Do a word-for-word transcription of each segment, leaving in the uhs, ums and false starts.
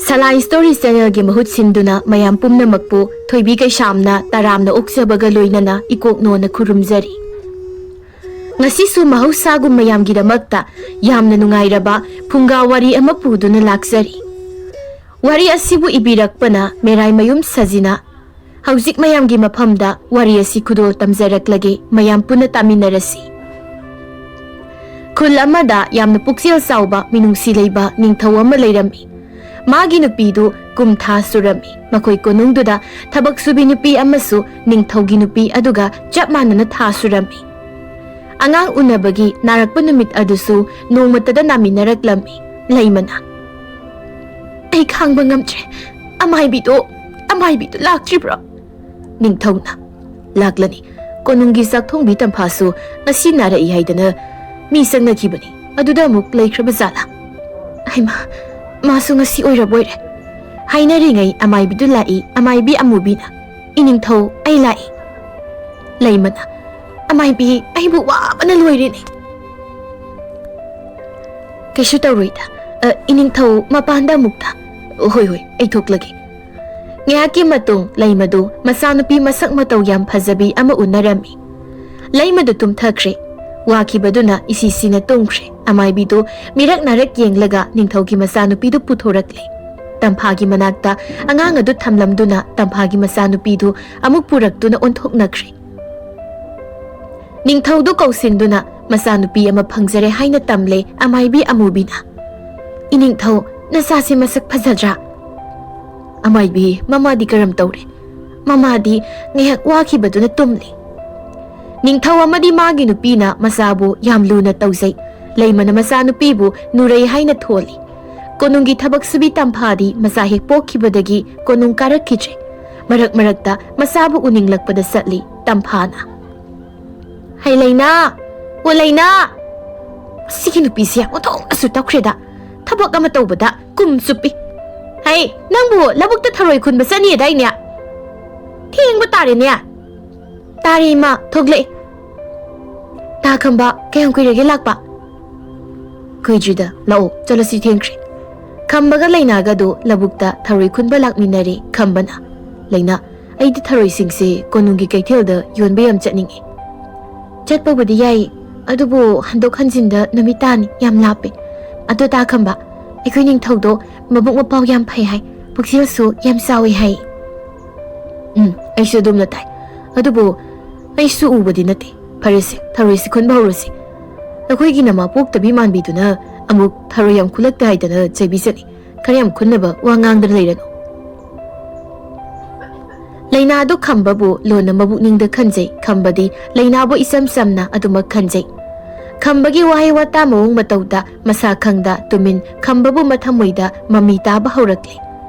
ꯊꯂꯥꯏ story ꯆꯦꯅꯦꯜꯒꯤ ꯃꯍꯨꯠ ꯁꯤꯟꯗꯨꯅ ꯃꯌꯥꯝ ꯄꯨꯝꯅꯃꯛꯄꯨ ꯊꯣꯏꯕꯤ ꯀꯩꯁꯥꯝꯅ ꯇꯔꯥꯝꯅ ꯑꯣꯛꯆꯕꯒ ꯂꯣꯏꯅꯅ ꯏꯀꯣꯛꯅꯣꯅ ꯈꯨꯔꯨꯝꯖꯔꯤ꯫ ꯉꯁꯤꯁꯨ ꯃꯍꯧꯁꯥꯒꯨꯝ ꯃꯌꯥꯝꯒꯤꯗꯃꯛꯇ ꯌꯥꯝꯅ ꯅꯨꯡꯉꯥꯏꯔꯕ ꯐꯨꯡꯒꯥ ꯋꯥꯔꯤ ꯑꯃ ꯄꯨꯗꯨꯅ ꯂꯥꯛꯆꯔꯤ꯫ ꯋꯥꯔꯤ ꯑꯁꯤꯕꯨ ꯏꯕꯤꯔꯛꯄꯅ ꯃꯦꯔꯥꯏꯃꯌꯨꯝ ꯁꯖꯤꯅꯥ꯫ ꯍꯧꯖꯤꯛ ꯃꯌꯥꯝꯒꯤ ꯃꯐꯝꯗ ꯋꯥꯔꯤ ꯑꯁꯤ ꯈꯨꯗꯣꯜ ꯇꯝꯖꯔꯛꯂꯒꯦ, ꯃꯌꯥꯝ ꯄꯨꯟꯅ ꯇꯥꯃꯤꯟꯅꯔꯁꯤ꯫ ꯈꯨꯜ ꯑꯃꯗ ꯌꯥꯝꯅ ꯄꯨꯛꯆꯦꯜ ꯆꯥꯎꯕ, ꯃꯤꯅꯨꯡꯁꯤ ꯂꯩꯕ ꯅꯤꯡꯊꯧ ꯑꯃ ꯂꯩꯔꯝꯃꯤ꯫ ꯃꯥꯒꯤ ꯅꯨꯄꯤꯗꯨ ꯀꯨꯝ ꯊꯥ ꯁꯨꯔꯝꯃꯤ꯫ ꯃꯈꯣꯏ ꯀꯣꯅꯨꯡꯗꯨꯗ ꯊꯕꯛ ꯁꯨꯕꯤ ꯅꯨꯄꯤ ꯑꯃꯁꯨ ꯅꯤꯡꯊꯧꯒꯤ ꯅꯨꯄꯤ ꯑꯗꯨꯒ ꯆꯞ ꯃꯥꯟꯅꯅ ꯊꯥ ꯁꯨꯔꯝꯃꯤ꯫ ꯑꯉꯥꯡ ꯎꯅꯕꯒꯤ ꯅꯥꯔꯛꯄ ꯅꯨꯃꯤꯠ ꯑꯗꯨꯁꯨ ꯅꯣꯡꯃꯇꯗ ꯅꯥꯃꯤꯟꯅꯔꯛꯂꯝꯃꯤ꯫ ꯂꯩꯃꯅ, "ꯑꯩ ꯈꯥꯡꯕ ꯉꯝꯗ꯭ꯔꯦ꯫ ꯑꯃꯥꯏꯕꯤꯗꯣ, ꯑꯃꯥꯏꯕꯤꯗꯣ ꯂꯥꯛꯇ꯭ꯔꯤꯕ꯭ꯔꯣ?" ꯅꯤꯡꯊꯧꯅ, "ꯂꯥꯛꯂꯅꯤ꯫ ꯀꯣꯅꯨꯡꯒꯤ ꯆꯥꯛꯊꯣꯡꯕꯤ ꯇꯝꯐꯥꯁꯨ ꯉꯁꯤ ꯅꯥꯔꯛꯏ ꯍꯥꯏꯗꯅ ꯃꯤ ꯆꯪꯅꯈꯤꯕꯅꯤ꯫ ꯑꯗꯨꯗ ꯑꯃꯨꯛ ꯂꯩꯈ꯭ꯔꯕ ꯖꯥꯠꯂꯥ? ꯍꯩꯃꯥ, ꯃꯥꯁꯨ ꯉꯁꯤ ꯑꯣꯏꯔꯕꯣꯏꯔꯦ꯫" ꯍꯥꯏꯅꯔꯤꯉꯩ ꯑꯃꯥꯏꯕꯤꯗꯨ ꯂꯥꯛꯏ꯫ ꯑꯃꯥꯏꯕꯤ ꯑꯃꯨꯕꯤꯅ, "ꯏꯅꯤꯡꯊꯧ, ꯑꯩ ꯂꯥꯛꯏ꯫" ꯂꯩꯃꯅ, "ꯑꯃꯥꯏꯕꯤ, ꯑꯩꯕꯨ ꯋꯥꯕꯅ ꯂꯣꯏꯔꯦꯅꯦ꯫" "ꯀꯩꯁꯨ ꯇꯧꯔꯣꯏꯗ꯫ ꯑ, ꯏꯅꯤꯡꯊꯧ ꯃꯄꯥꯟꯗ ꯑꯃꯨꯛꯇ꯫" "ꯍꯣꯏ, ꯍꯣꯏ, ꯑꯩ ꯊꯣꯛꯂꯒꯦ꯫" ꯉꯥꯏꯍꯥꯛꯀꯤ ꯃꯇꯨꯡ ꯂꯩꯃꯗꯨ ꯃꯆꯥꯅꯨꯄꯤ ꯃꯁꯛ ꯃꯇꯧ ꯌꯥꯝ ꯐꯖꯕꯤ ꯑꯃ ꯎꯅꯔꯝꯃꯤ꯫ ꯂꯩꯃꯗꯨ ꯇꯨꯝꯊꯈ꯭ꯔꯦ꯫ ꯋꯥꯈꯤꯕꯗꯨꯅ ꯏꯁꯤ ꯁꯤꯅ ꯇꯨꯝꯈ꯭ꯔꯦ꯫ ꯑꯃꯥꯏꯕꯤꯗꯨ ꯃꯤꯔꯛ ꯅꯥꯔꯛ ꯌꯦꯡꯂꯒ ꯅꯤꯡꯊꯧꯒꯤ ꯃꯆꯥꯅꯨꯄꯤꯗꯨ ꯄꯨꯊꯣꯔꯛꯂꯦ꯫ ꯇꯝꯐꯥꯒꯤ ꯃꯅꯥꯛꯇ ꯑꯉꯥꯡ ꯑꯗꯨ ꯊꯝꯂꯝꯗꯨꯅ ꯇꯝꯐꯥꯒꯤ ꯃꯆꯥꯅꯨꯄꯤꯗꯨ ꯑꯃꯨꯛ ꯄꯨꯔꯛꯇꯨꯅ ꯑꯣꯟꯊꯣꯛꯅꯈ꯭ꯔꯦ꯫ ꯅꯤꯡꯊꯧꯗꯨ ꯀꯧꯁꯤꯟꯗꯨꯅ, "ꯃꯆꯥꯅꯨꯄꯤ ꯑꯃ ꯐꯪꯖꯔꯦ" ꯍꯥꯏꯅ ꯇꯝꯂꯦ ꯑꯃꯥꯏꯕꯤ ꯑꯃꯨꯕꯤꯅ꯫ "ꯏꯅꯤꯡꯊꯧ, ꯅꯆꯥꯁꯤ ꯃꯁꯛ ꯐꯖꯗ꯭ꯔꯥ?" "ꯑꯃꯥꯏꯕꯤ, ꯃꯃꯥꯗꯤ ꯀꯔꯝ ꯇꯧꯔꯦ?" "ꯃꯃꯥꯗꯤ ꯉꯥꯏꯍꯥꯛ ꯋꯥꯈꯤꯕꯗꯨꯅ ꯇꯨꯝꯂꯤ꯫" ꯅꯤꯡꯊꯧ ꯑꯃꯗꯤ ꯃꯥꯒꯤ ꯅꯨꯄꯤꯅ ꯃꯆꯥꯕꯨ ꯌꯥꯝ ꯂꯨꯅ ꯇꯧꯖꯩ꯫ ꯂꯩꯃꯅ ꯃꯆꯥꯅꯨꯄꯤꯕꯨ ꯅꯨꯔꯩ ꯍꯥꯏꯅ ꯊꯣꯜꯂꯤ꯫ ꯀꯣꯅꯨꯡꯒꯤ ꯊꯕꯛ ꯁꯨꯕꯤ ꯇꯝꯐꯥꯗꯤ ꯃꯆꯥ ꯍꯦꯛ ꯄꯣꯛꯈꯤꯕꯗꯒꯤ ꯀꯣꯅꯨꯡ ꯀꯥꯔꯛꯈꯤꯗ꯭ꯔꯦ꯫ ꯃꯔꯛ ꯃꯔꯛꯇ ꯃꯆꯥꯕꯨ ꯎꯅꯤꯡꯂꯛꯄꯗ ꯆꯠꯂꯤ ꯇꯝꯐꯥꯅ꯫ "ꯍꯩ ꯂꯩꯅꯥ! ꯑꯣ ꯂꯩꯅꯥ! ꯁꯤꯒꯤ ꯅꯨꯄꯤꯁꯦ ꯑꯣꯟꯊꯣꯛꯅꯁꯨ ꯇꯞꯈ꯭ꯔꯦꯗ꯫ ꯊꯕꯛ ꯑꯃ ꯇꯧꯕꯗ ꯀꯨꯝ ꯆꯨꯞꯄꯤ꯫ ꯍꯩ, ꯅꯪꯕꯨ ꯂꯧꯕꯨꯛꯇ ꯊꯔꯣꯏ ꯈꯨꯟꯕ ꯆꯠꯅꯤꯗꯥꯏꯅꯦ? ꯊꯦꯡꯕ ꯇꯥꯔꯦꯅꯦ꯫ ꯇꯥꯔꯦ ꯏꯃꯥ, ꯊꯣꯛꯂꯛꯑꯦ꯫ ꯇꯥ ꯈꯝꯕ, ꯀꯌꯥꯝ ꯀꯨꯏꯔꯒꯦ ꯂꯥꯛꯄ?" "ꯀꯨꯏꯗ꯭ꯔꯤꯗ, ꯂꯥꯛꯑꯣ, ꯆꯠꯂꯁꯤ, ꯊꯦꯡꯈ꯭ꯔꯦ꯫" ꯈꯝꯕꯒ ꯂꯩꯅꯥꯒꯗꯨ ꯂꯧꯕꯨꯛꯇ ꯊꯔꯣꯏ ꯈꯨꯟꯕ ꯂꯥꯛꯃꯤꯟꯅꯔꯦ꯫ ꯈꯝꯕꯅ, "ꯂꯩꯅꯥ, ꯑꯩꯗꯤ ꯊꯔꯣꯏꯁꯤꯡꯁꯦ ꯀꯣꯅꯨꯡꯒꯤ ꯀꯩꯊꯦꯜꯗ ꯌꯣꯟꯕ ꯌꯥꯝ ꯆꯠꯅꯤꯡꯉꯤ꯫" "ꯆꯠꯄꯕꯨꯗꯤ ꯌꯥꯏ, ꯑꯗꯨꯕꯨ ꯍꯟꯗꯣꯛ ꯍꯟꯖꯤꯟꯗ ꯅꯨꯃꯤꯠ ꯇꯥꯅꯤ, ꯌꯥꯝ ꯂꯥꯞꯄꯦ꯫ ꯑꯗꯣ ꯇꯥ ꯈꯝꯕ, ꯑꯩꯈꯣꯏ ꯅꯤꯡꯊꯧꯗꯣ ꯃꯕꯨꯛ ꯃꯄꯥꯎ ꯌꯥꯝ ꯐꯩ ꯍꯥꯏ, ꯄꯨꯛꯆꯦꯜꯁꯨ ꯌꯥꯝ ꯆꯥꯎꯏ ꯍꯥꯏ꯫" "ꯎꯝ, ꯑꯩꯁꯨ ꯑꯗꯨꯝꯅ ꯇꯥꯏ꯫ ꯑꯗꯨꯕꯨ ꯑꯩꯁꯨ ꯎꯕꯗꯤ ꯅꯠꯇꯦ꯫ ꯐꯔꯦꯁꯦ, ꯊꯔꯣꯏꯁꯤ ꯈꯨꯟꯕ ꯍꯧꯔꯁꯤ꯫ ꯑꯩꯈꯣꯏꯒꯤ ꯅꯃꯥ ꯄꯣꯛꯇꯕꯤ ꯃꯥꯟꯕꯤꯗꯨꯅ ꯑꯃꯨꯛ ꯊꯔꯣꯏ ꯌꯥꯝ ꯈꯨꯜꯂꯛꯇꯦ ꯍꯥꯏꯗꯅ ꯆꯩꯕꯤꯁꯅꯤ꯫ ꯈꯔ ꯌꯥꯝ ꯈꯨꯟꯅꯕ ꯋꯥ ꯉꯥꯡꯗꯅ ꯂꯩꯔꯅꯨ꯫" ꯂꯩꯅꯥꯗꯣ ꯈꯝꯕꯕꯨ ꯂꯣꯟꯅ ꯃꯕꯨꯛꯅꯤꯡꯗ ꯈꯟꯖꯩ꯫ ꯈꯝꯕꯗꯤ ꯂꯩꯅꯥꯕꯨ ꯏꯆꯝ ꯆꯝꯅ ꯑꯗꯨꯃꯛ ꯈꯟꯖꯩ꯫ ꯈꯝꯕꯒꯤ ꯋꯥꯍꯩ ꯋꯥꯇꯥ ꯃꯑꯣꯡ ꯃꯇꯧꯗ ꯃꯁꯥ ꯈꯪꯗ ꯇꯨꯃꯤꯟ ꯈꯝꯕꯕꯨ ꯃꯊꯃꯣꯏꯗ ꯃꯃꯤ ꯇꯥꯕ ꯍꯧꯔꯛꯂꯦ꯫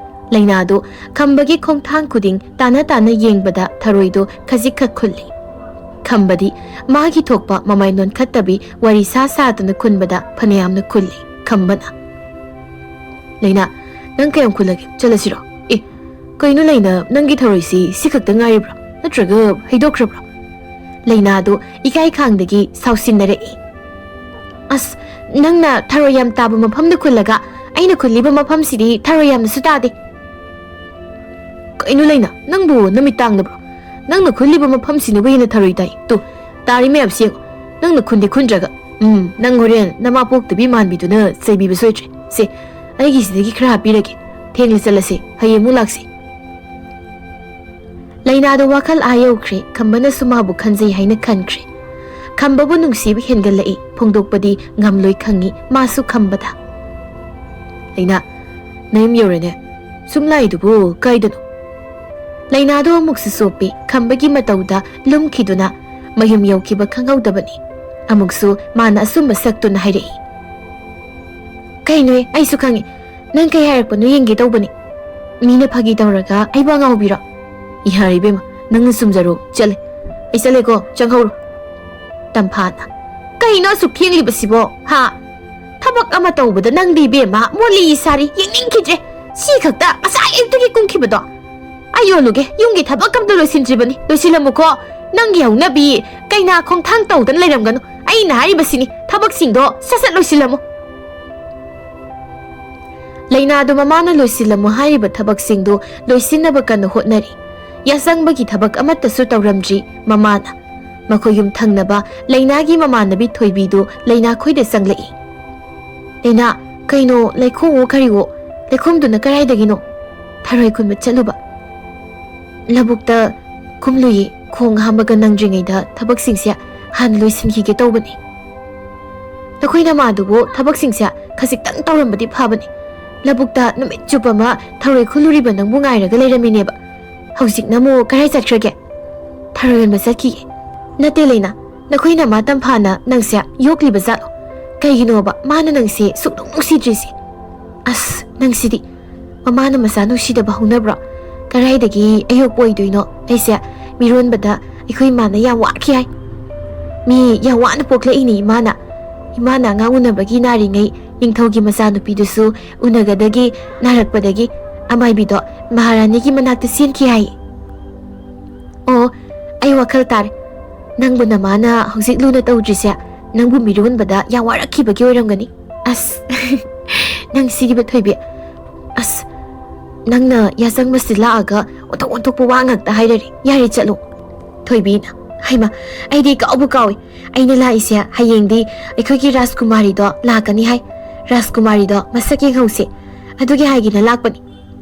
ꯂꯩꯅꯥꯗꯨ ꯈꯝꯕꯒꯤ ꯈꯣꯡꯊꯥꯡ ꯈꯨꯗꯤꯡ ꯇꯥꯅ ꯇꯥꯅ ꯌꯦꯡꯕꯗ ꯊꯔꯣꯏꯗꯨ ꯈꯖꯤꯛꯈꯛ ꯈꯨꯜꯂꯤ꯫ ꯈꯝꯕꯗꯤ ꯃꯥꯒꯤ ꯊꯣꯛꯄ ꯃꯃꯥꯏ ꯅꯣꯟꯈꯠꯇꯕꯤ ꯋꯥꯔꯤ ꯁꯥ ꯁꯥꯗꯨꯅ ꯈꯨꯟꯕꯗ ꯐꯅꯌꯥꯝꯅ ꯈꯨꯜꯂꯤ꯫ ꯈꯝꯕꯅ, "ꯂꯩꯅꯥ, ꯅꯪ ꯀꯌꯥꯝ ꯈꯨꯜꯂꯒꯦ? ꯆꯠꯂꯁꯤꯔꯣ?" "ꯑꯦ, ꯀꯩꯅꯣ ꯂꯩꯅꯥ, ꯅꯪꯒꯤ ꯊꯔꯣꯏꯁꯤ ꯁꯤ ꯈꯛꯇ ꯉꯥꯏꯔꯤꯕ꯭ꯔꯣ? ꯅꯠꯇ꯭ꯔꯒ ꯍꯩꯗꯣꯛꯈ꯭ꯔꯕ꯭ꯔꯣ?" ꯂꯩꯅꯥꯗꯨ ꯏꯀꯥꯏ ꯈꯥꯡꯗꯒꯤ ꯁꯥꯎꯁꯤꯟꯅꯔꯛꯏ꯫ "ꯑꯁ, ꯅꯪꯅ ꯊꯔꯣꯏ ꯌꯥꯝ ꯇꯥꯕ ꯃꯐꯝꯗ ꯈꯨꯜꯂꯒ ꯑꯩꯅ ꯈꯨꯜꯂꯤꯕ ꯃꯐꯝꯁꯤꯗꯤ ꯊꯔꯣꯏ ꯌꯥꯝꯅꯁꯨ ꯇꯥꯗꯦ꯫" "ꯀꯩꯅꯣ ꯂꯩꯅꯥ, ꯅꯪꯕꯨ ꯅꯃꯤꯠ ꯇꯥꯡꯂꯕ꯭ꯔꯣ? ꯅꯪꯅ ꯈꯨꯜꯂꯤꯕ ꯃꯐꯝꯁꯤꯅꯕꯨ ꯍꯦꯟꯅ ꯊꯔꯣꯏ ꯇꯥꯏ꯫ ꯇꯨ, ꯇꯥꯔꯤ ꯃꯌꯥꯝꯁꯤ ꯌꯦꯡꯉꯨ꯫ ꯅꯪꯅ ꯈꯨꯟꯗꯤ ꯈꯨꯟꯗ꯭ꯔꯒ꯫ ꯎꯝ, ꯅꯪ ꯍꯣꯔꯦꯟ ꯅꯃꯥ ꯄꯣꯛꯇꯕꯤ ꯃꯥꯟꯕꯤꯗꯨꯅ ꯆꯩꯕꯤꯕ ꯁꯣꯏꯗ꯭ꯔꯦ꯫ ꯁꯦ, ꯑꯩꯒꯤꯁꯤꯗꯒꯤ ꯈꯔ ꯍꯥꯞꯄꯤꯔꯒꯦ꯫ ꯊꯦꯡꯂꯦ, ꯆꯠꯂꯁꯦ꯫ ꯍꯌꯦꯡ ꯑꯃꯨꯛ ꯂꯥꯛꯁꯤ꯫" ꯂꯩꯅꯥꯗꯣ ꯋꯥꯈꯜ ꯑꯥ ꯌꯧꯈ꯭ꯔꯦ꯫ ꯈꯝꯕꯅꯁꯨ ꯃꯥꯕꯨ ꯈꯟꯖꯩ ꯍꯥꯏꯅ ꯈꯟꯈ꯭ꯔꯦ꯫ ꯈꯝꯕꯕꯨ ꯅꯨꯡꯁꯤꯕ ꯍꯦꯟꯒꯠꯂꯛꯏ꯫ ꯐꯣꯡꯗꯣꯛꯄꯗꯤ ꯉꯝꯂꯣꯏ ꯈꯪꯏ ꯃꯥꯁꯨ ꯈꯝꯕꯗ꯫ "ꯂꯩꯅꯥ, ꯅꯌꯨꯝ ꯌꯧꯔꯦꯅꯦ꯫ ꯁꯨꯝ ꯂꯥꯛꯏꯗꯨꯕꯨ ꯀꯥꯏꯗꯅꯣ?" ꯂꯩꯅꯥꯗꯣ ꯑꯃꯨꯛꯁꯨ ꯆꯣꯞꯄꯤ꯫ ꯈꯝꯕꯒꯤ ꯃꯇꯧꯗ ꯂꯨꯝꯈꯤꯗꯨꯅ ꯃꯌꯨꯝ ꯌꯧꯈꯤꯕ ꯈꯪꯍꯧꯗꯕꯅꯤ꯫ ꯑꯃꯨꯛꯁꯨ ꯃꯥꯅ ꯑꯆꯨꯝꯕ ꯁꯛꯇꯨꯅ ꯍꯥꯏꯔꯛꯏ꯫ "ꯀꯩꯅꯣꯍꯦ, ꯑꯩꯁꯨ ꯈꯪꯏ꯫ ꯅꯪ ꯀꯩ ꯍꯥꯏꯔꯛꯄꯅꯣ ꯌꯦꯡꯒꯦ ꯇꯧꯕꯅꯤ꯫ ꯃꯤꯅ ꯐꯥꯒꯤ ꯇꯧꯔꯒ ꯑꯩꯕꯨ ꯑꯉꯥꯎꯕꯤꯔꯣ?" "ꯌꯥꯔꯦ ꯏꯕꯦꯝꯃ, ꯅꯪꯅ ꯆꯨꯝꯖꯔꯣ꯫ ꯆꯠꯂꯦ꯫ ꯑꯩ ꯆꯠꯂꯦꯀꯣ, ꯆꯪꯍꯧꯔꯣ꯫" ꯇꯝꯐꯥꯅ, "ꯀꯩꯅꯣ ꯑꯁꯨꯛ ꯊꯦꯡꯂꯤꯕꯁꯤꯕꯣ? ꯍꯥ? ꯊꯕꯛ ꯑꯃ ꯇꯧꯕꯗ ꯅꯪꯗꯤ ꯏꯕꯦꯝꯃ ꯃꯣꯂꯤ ꯁꯥꯔꯤ, ꯌꯦꯡꯅꯤꯡꯈꯤꯗ꯭ꯔꯦ꯫ ꯁꯤ ꯈꯛꯇ ꯉꯁꯥꯏ ꯑꯌꯨꯛꯇꯒꯤ ꯀꯨꯝꯈꯤꯕꯗꯣ꯫ ꯑꯩ ꯌꯣꯜꯂꯨꯒꯦ, ꯌꯨꯝꯒꯤ ꯊꯕꯛ ꯑꯝꯇ ꯂꯣꯏꯁꯤꯟꯗ꯭ꯔꯤꯕꯅꯤ꯫ ꯂꯣꯏꯁꯤꯜꯂꯝꯃꯨꯀꯣ꯫ ꯅꯪꯒꯤ ꯍꯧꯅꯕꯤ ꯀꯩꯅꯥ ꯈꯣꯡꯊꯥꯡ ꯇꯧꯗꯅ ꯂꯩꯔꯝꯒꯅꯨ꯫ ꯑꯩꯅ ꯍꯥꯏꯔꯤꯕꯁꯤꯅꯤ, ꯊꯕꯛꯁꯤꯡꯗꯣ ꯁꯠ ꯁꯠ ꯂꯣꯏꯁꯤꯜꯂꯝꯃꯨ꯫" ꯂꯩꯅꯥꯗꯨ ꯃꯃꯥꯅ ꯂꯣꯏꯁꯤꯜꯂꯝꯃꯨ ꯍꯥꯏꯔꯤꯕ ꯊꯕꯛꯁꯤꯡꯗꯨ ꯂꯣꯏꯁꯤꯟꯅꯕ ꯀꯟꯅ ꯍꯣꯠꯅꯔꯤ꯫ ꯌꯥꯆꯪꯕꯒꯤ ꯊꯕꯛ ꯑꯃꯠꯇꯁꯨ ꯇꯧꯔꯝꯗ꯭ꯔꯤ ꯃꯃꯥꯅ꯫ ꯃꯈꯣꯏ ꯌꯨꯝ ꯊꯪꯅꯕ ꯂꯩꯅꯥꯒꯤ ꯃꯃꯥꯟꯅꯕꯤ ꯊꯣꯏꯕꯤꯗꯨ ꯂꯩꯅꯥ ꯈꯣꯏꯗ ꯆꯪꯂꯛꯏ꯫ "ꯂꯩꯅꯥ, ꯀꯩꯅꯣ ꯂꯩꯈꯣꯡꯋꯣ ꯀꯔꯤꯋꯣ? ꯂꯩꯈꯣꯝꯗꯨꯅ ꯀꯗꯥꯏꯗꯒꯤꯅꯣ?" "ꯊꯔꯣꯏ ꯈꯨꯟꯕ ꯆꯠꯂꯨꯕ꯫ ꯂꯧꯕꯨꯛꯇ ꯀꯨꯝꯂꯨꯏ, ꯈꯣꯡ ꯍꯥꯝꯕꯒ ꯅꯪꯗ꯭ꯔꯤꯉꯩꯗ ꯊꯕꯛꯁꯤꯡꯁꯦ ꯍꯥꯟꯅ ꯂꯣꯏꯁꯤꯟꯈꯤꯒꯦ ꯇꯧꯕꯅꯤ꯫" "ꯅꯈꯣꯏ ꯅꯃꯥꯗꯨꯕꯨ ꯊꯕꯛꯁꯤꯡꯁꯦ ꯈꯖꯤꯛꯇꯪ ꯇꯧꯔꯝꯕꯗꯤ ꯐꯕꯅꯤ꯫ ꯂꯧꯕꯨꯛꯇ ꯅꯨꯃꯤꯠ ꯆꯨꯞꯄ ꯑꯃ ꯊꯔꯣꯏ ꯈꯨꯜꯂꯨꯔꯤꯕ ꯅꯪꯕꯨ ꯉꯥꯏꯔꯒ ꯂꯩꯔꯝꯃꯤꯅꯦꯕ꯫ ꯍꯧꯖꯤꯛꯅ ꯑꯃꯨꯛ ꯀꯗꯥꯏ ꯆꯠꯈ꯭ꯔꯒꯦ?" "ꯊꯔꯣꯏ ꯌꯣꯟꯕ ꯆꯠꯈꯤꯌꯦ꯫" "ꯅꯠꯇꯦ ꯂꯩꯅꯥ, ꯅꯈꯣꯏ ꯅꯃꯥ ꯇꯝꯐꯥꯅ ꯅꯪꯁꯦ ꯌꯣꯛꯂꯤꯕ ꯖꯥꯠꯂꯣ? ꯀꯩꯒꯤꯅꯣꯕ ꯃꯥꯅ ꯅꯪꯁꯦ ꯁꯨꯛꯅꯨꯡ ꯅꯨꯡꯁꯤꯗ꯭ꯔꯤꯁꯦ? ꯑꯁ, ꯅꯪꯁꯤꯗꯤ꯫ ꯃꯃꯥꯅ ꯃꯆꯥ ꯅꯨꯡꯁꯤꯗꯕ ꯍꯧꯅꯕ꯭ꯔꯣ? ꯀꯗꯥꯏꯗꯒꯤ ꯑꯌꯣꯛꯄ ꯑꯣꯏꯗꯣꯏꯅꯣ? ꯑꯩꯁꯦ ꯃꯤꯔꯣꯟꯕꯗ ꯑꯩꯈꯣꯏ ꯏꯃꯥꯅ ꯌꯥꯝ ꯋꯥꯈꯤ ꯍꯥꯏ꯫ ꯃꯤ ꯌꯥꯝ ꯋꯥꯅ ꯄꯣꯛꯂꯛꯏꯅꯤ ꯏꯃꯥꯅ꯫ ꯏꯃꯥꯅ ꯑꯉꯥꯡ ꯎꯅꯕꯒꯤ ꯅꯥꯔꯤꯉꯩ ꯅꯤꯡꯊꯧꯒꯤ ꯃꯆꯥꯅꯨꯄꯤꯗꯨꯁꯨ ꯎꯅꯒꯗꯒꯤ ꯅꯥꯔꯛꯄꯗꯒꯤ ꯑꯃꯥꯏꯕꯤꯗꯣ ꯃꯍꯥꯔꯥꯅꯤꯒꯤ ꯃꯅꯥꯛꯇ ꯆꯦꯟꯈꯤ ꯍꯥꯏ꯫" "ꯑꯣ, ꯑꯩ ꯋꯥꯈꯜ ꯇꯥꯔꯦ꯫ ꯅꯪꯕꯨ ꯅꯃꯥꯅ ꯍꯧꯖꯤꯛ ꯂꯨꯅ ꯇꯧꯗ꯭ꯔꯤꯁꯦ ꯅꯪꯕꯨ ꯃꯤꯔꯣꯟꯕꯗ ꯌꯥꯝ ꯋꯥꯔꯛꯈꯤꯕꯒꯤ ꯑꯣꯏꯔꯝꯒꯅꯤ꯫" "ꯑꯁ, ꯅꯪ ꯁꯤꯒꯤꯕ ꯊꯣꯏꯕꯤ꯫ ꯑꯁ, ꯅꯪꯅ ꯌꯥꯆꯪꯕꯁꯤ ꯂꯥꯛꯑꯒ ꯑꯣꯟꯊꯣꯛ ꯑꯣꯟꯊꯣꯛꯄ ꯋꯥ ꯉꯥꯛꯇ ꯍꯥꯏꯔꯔꯦ꯫ ꯌꯥꯔꯦ, ꯆꯠꯂꯣ꯫" ꯊꯣꯏꯕꯤꯅ, "ꯍꯩꯃ, ꯑꯩꯗꯤ ꯀꯥꯎꯕꯨ ꯀꯥꯎꯏ꯫ ꯑꯩꯅ ꯂꯥꯛꯏꯁꯦ ꯍꯌꯦꯡꯗꯤ ꯑꯩꯈꯣꯏꯒꯤ ꯔꯥꯖꯀꯨꯃꯥꯔꯤꯗꯣ ꯂꯥꯛꯀꯅꯤ ꯍꯥꯏ꯫ ꯔꯥꯖꯀꯨꯃꯥꯔꯤꯗꯣ ꯃꯁꯛ ꯌꯦꯡꯍꯧꯁꯦ꯫ ꯑꯗꯨꯒꯤ ꯍꯥꯏꯒꯦꯅ ꯂꯥꯛꯄꯅꯤ꯫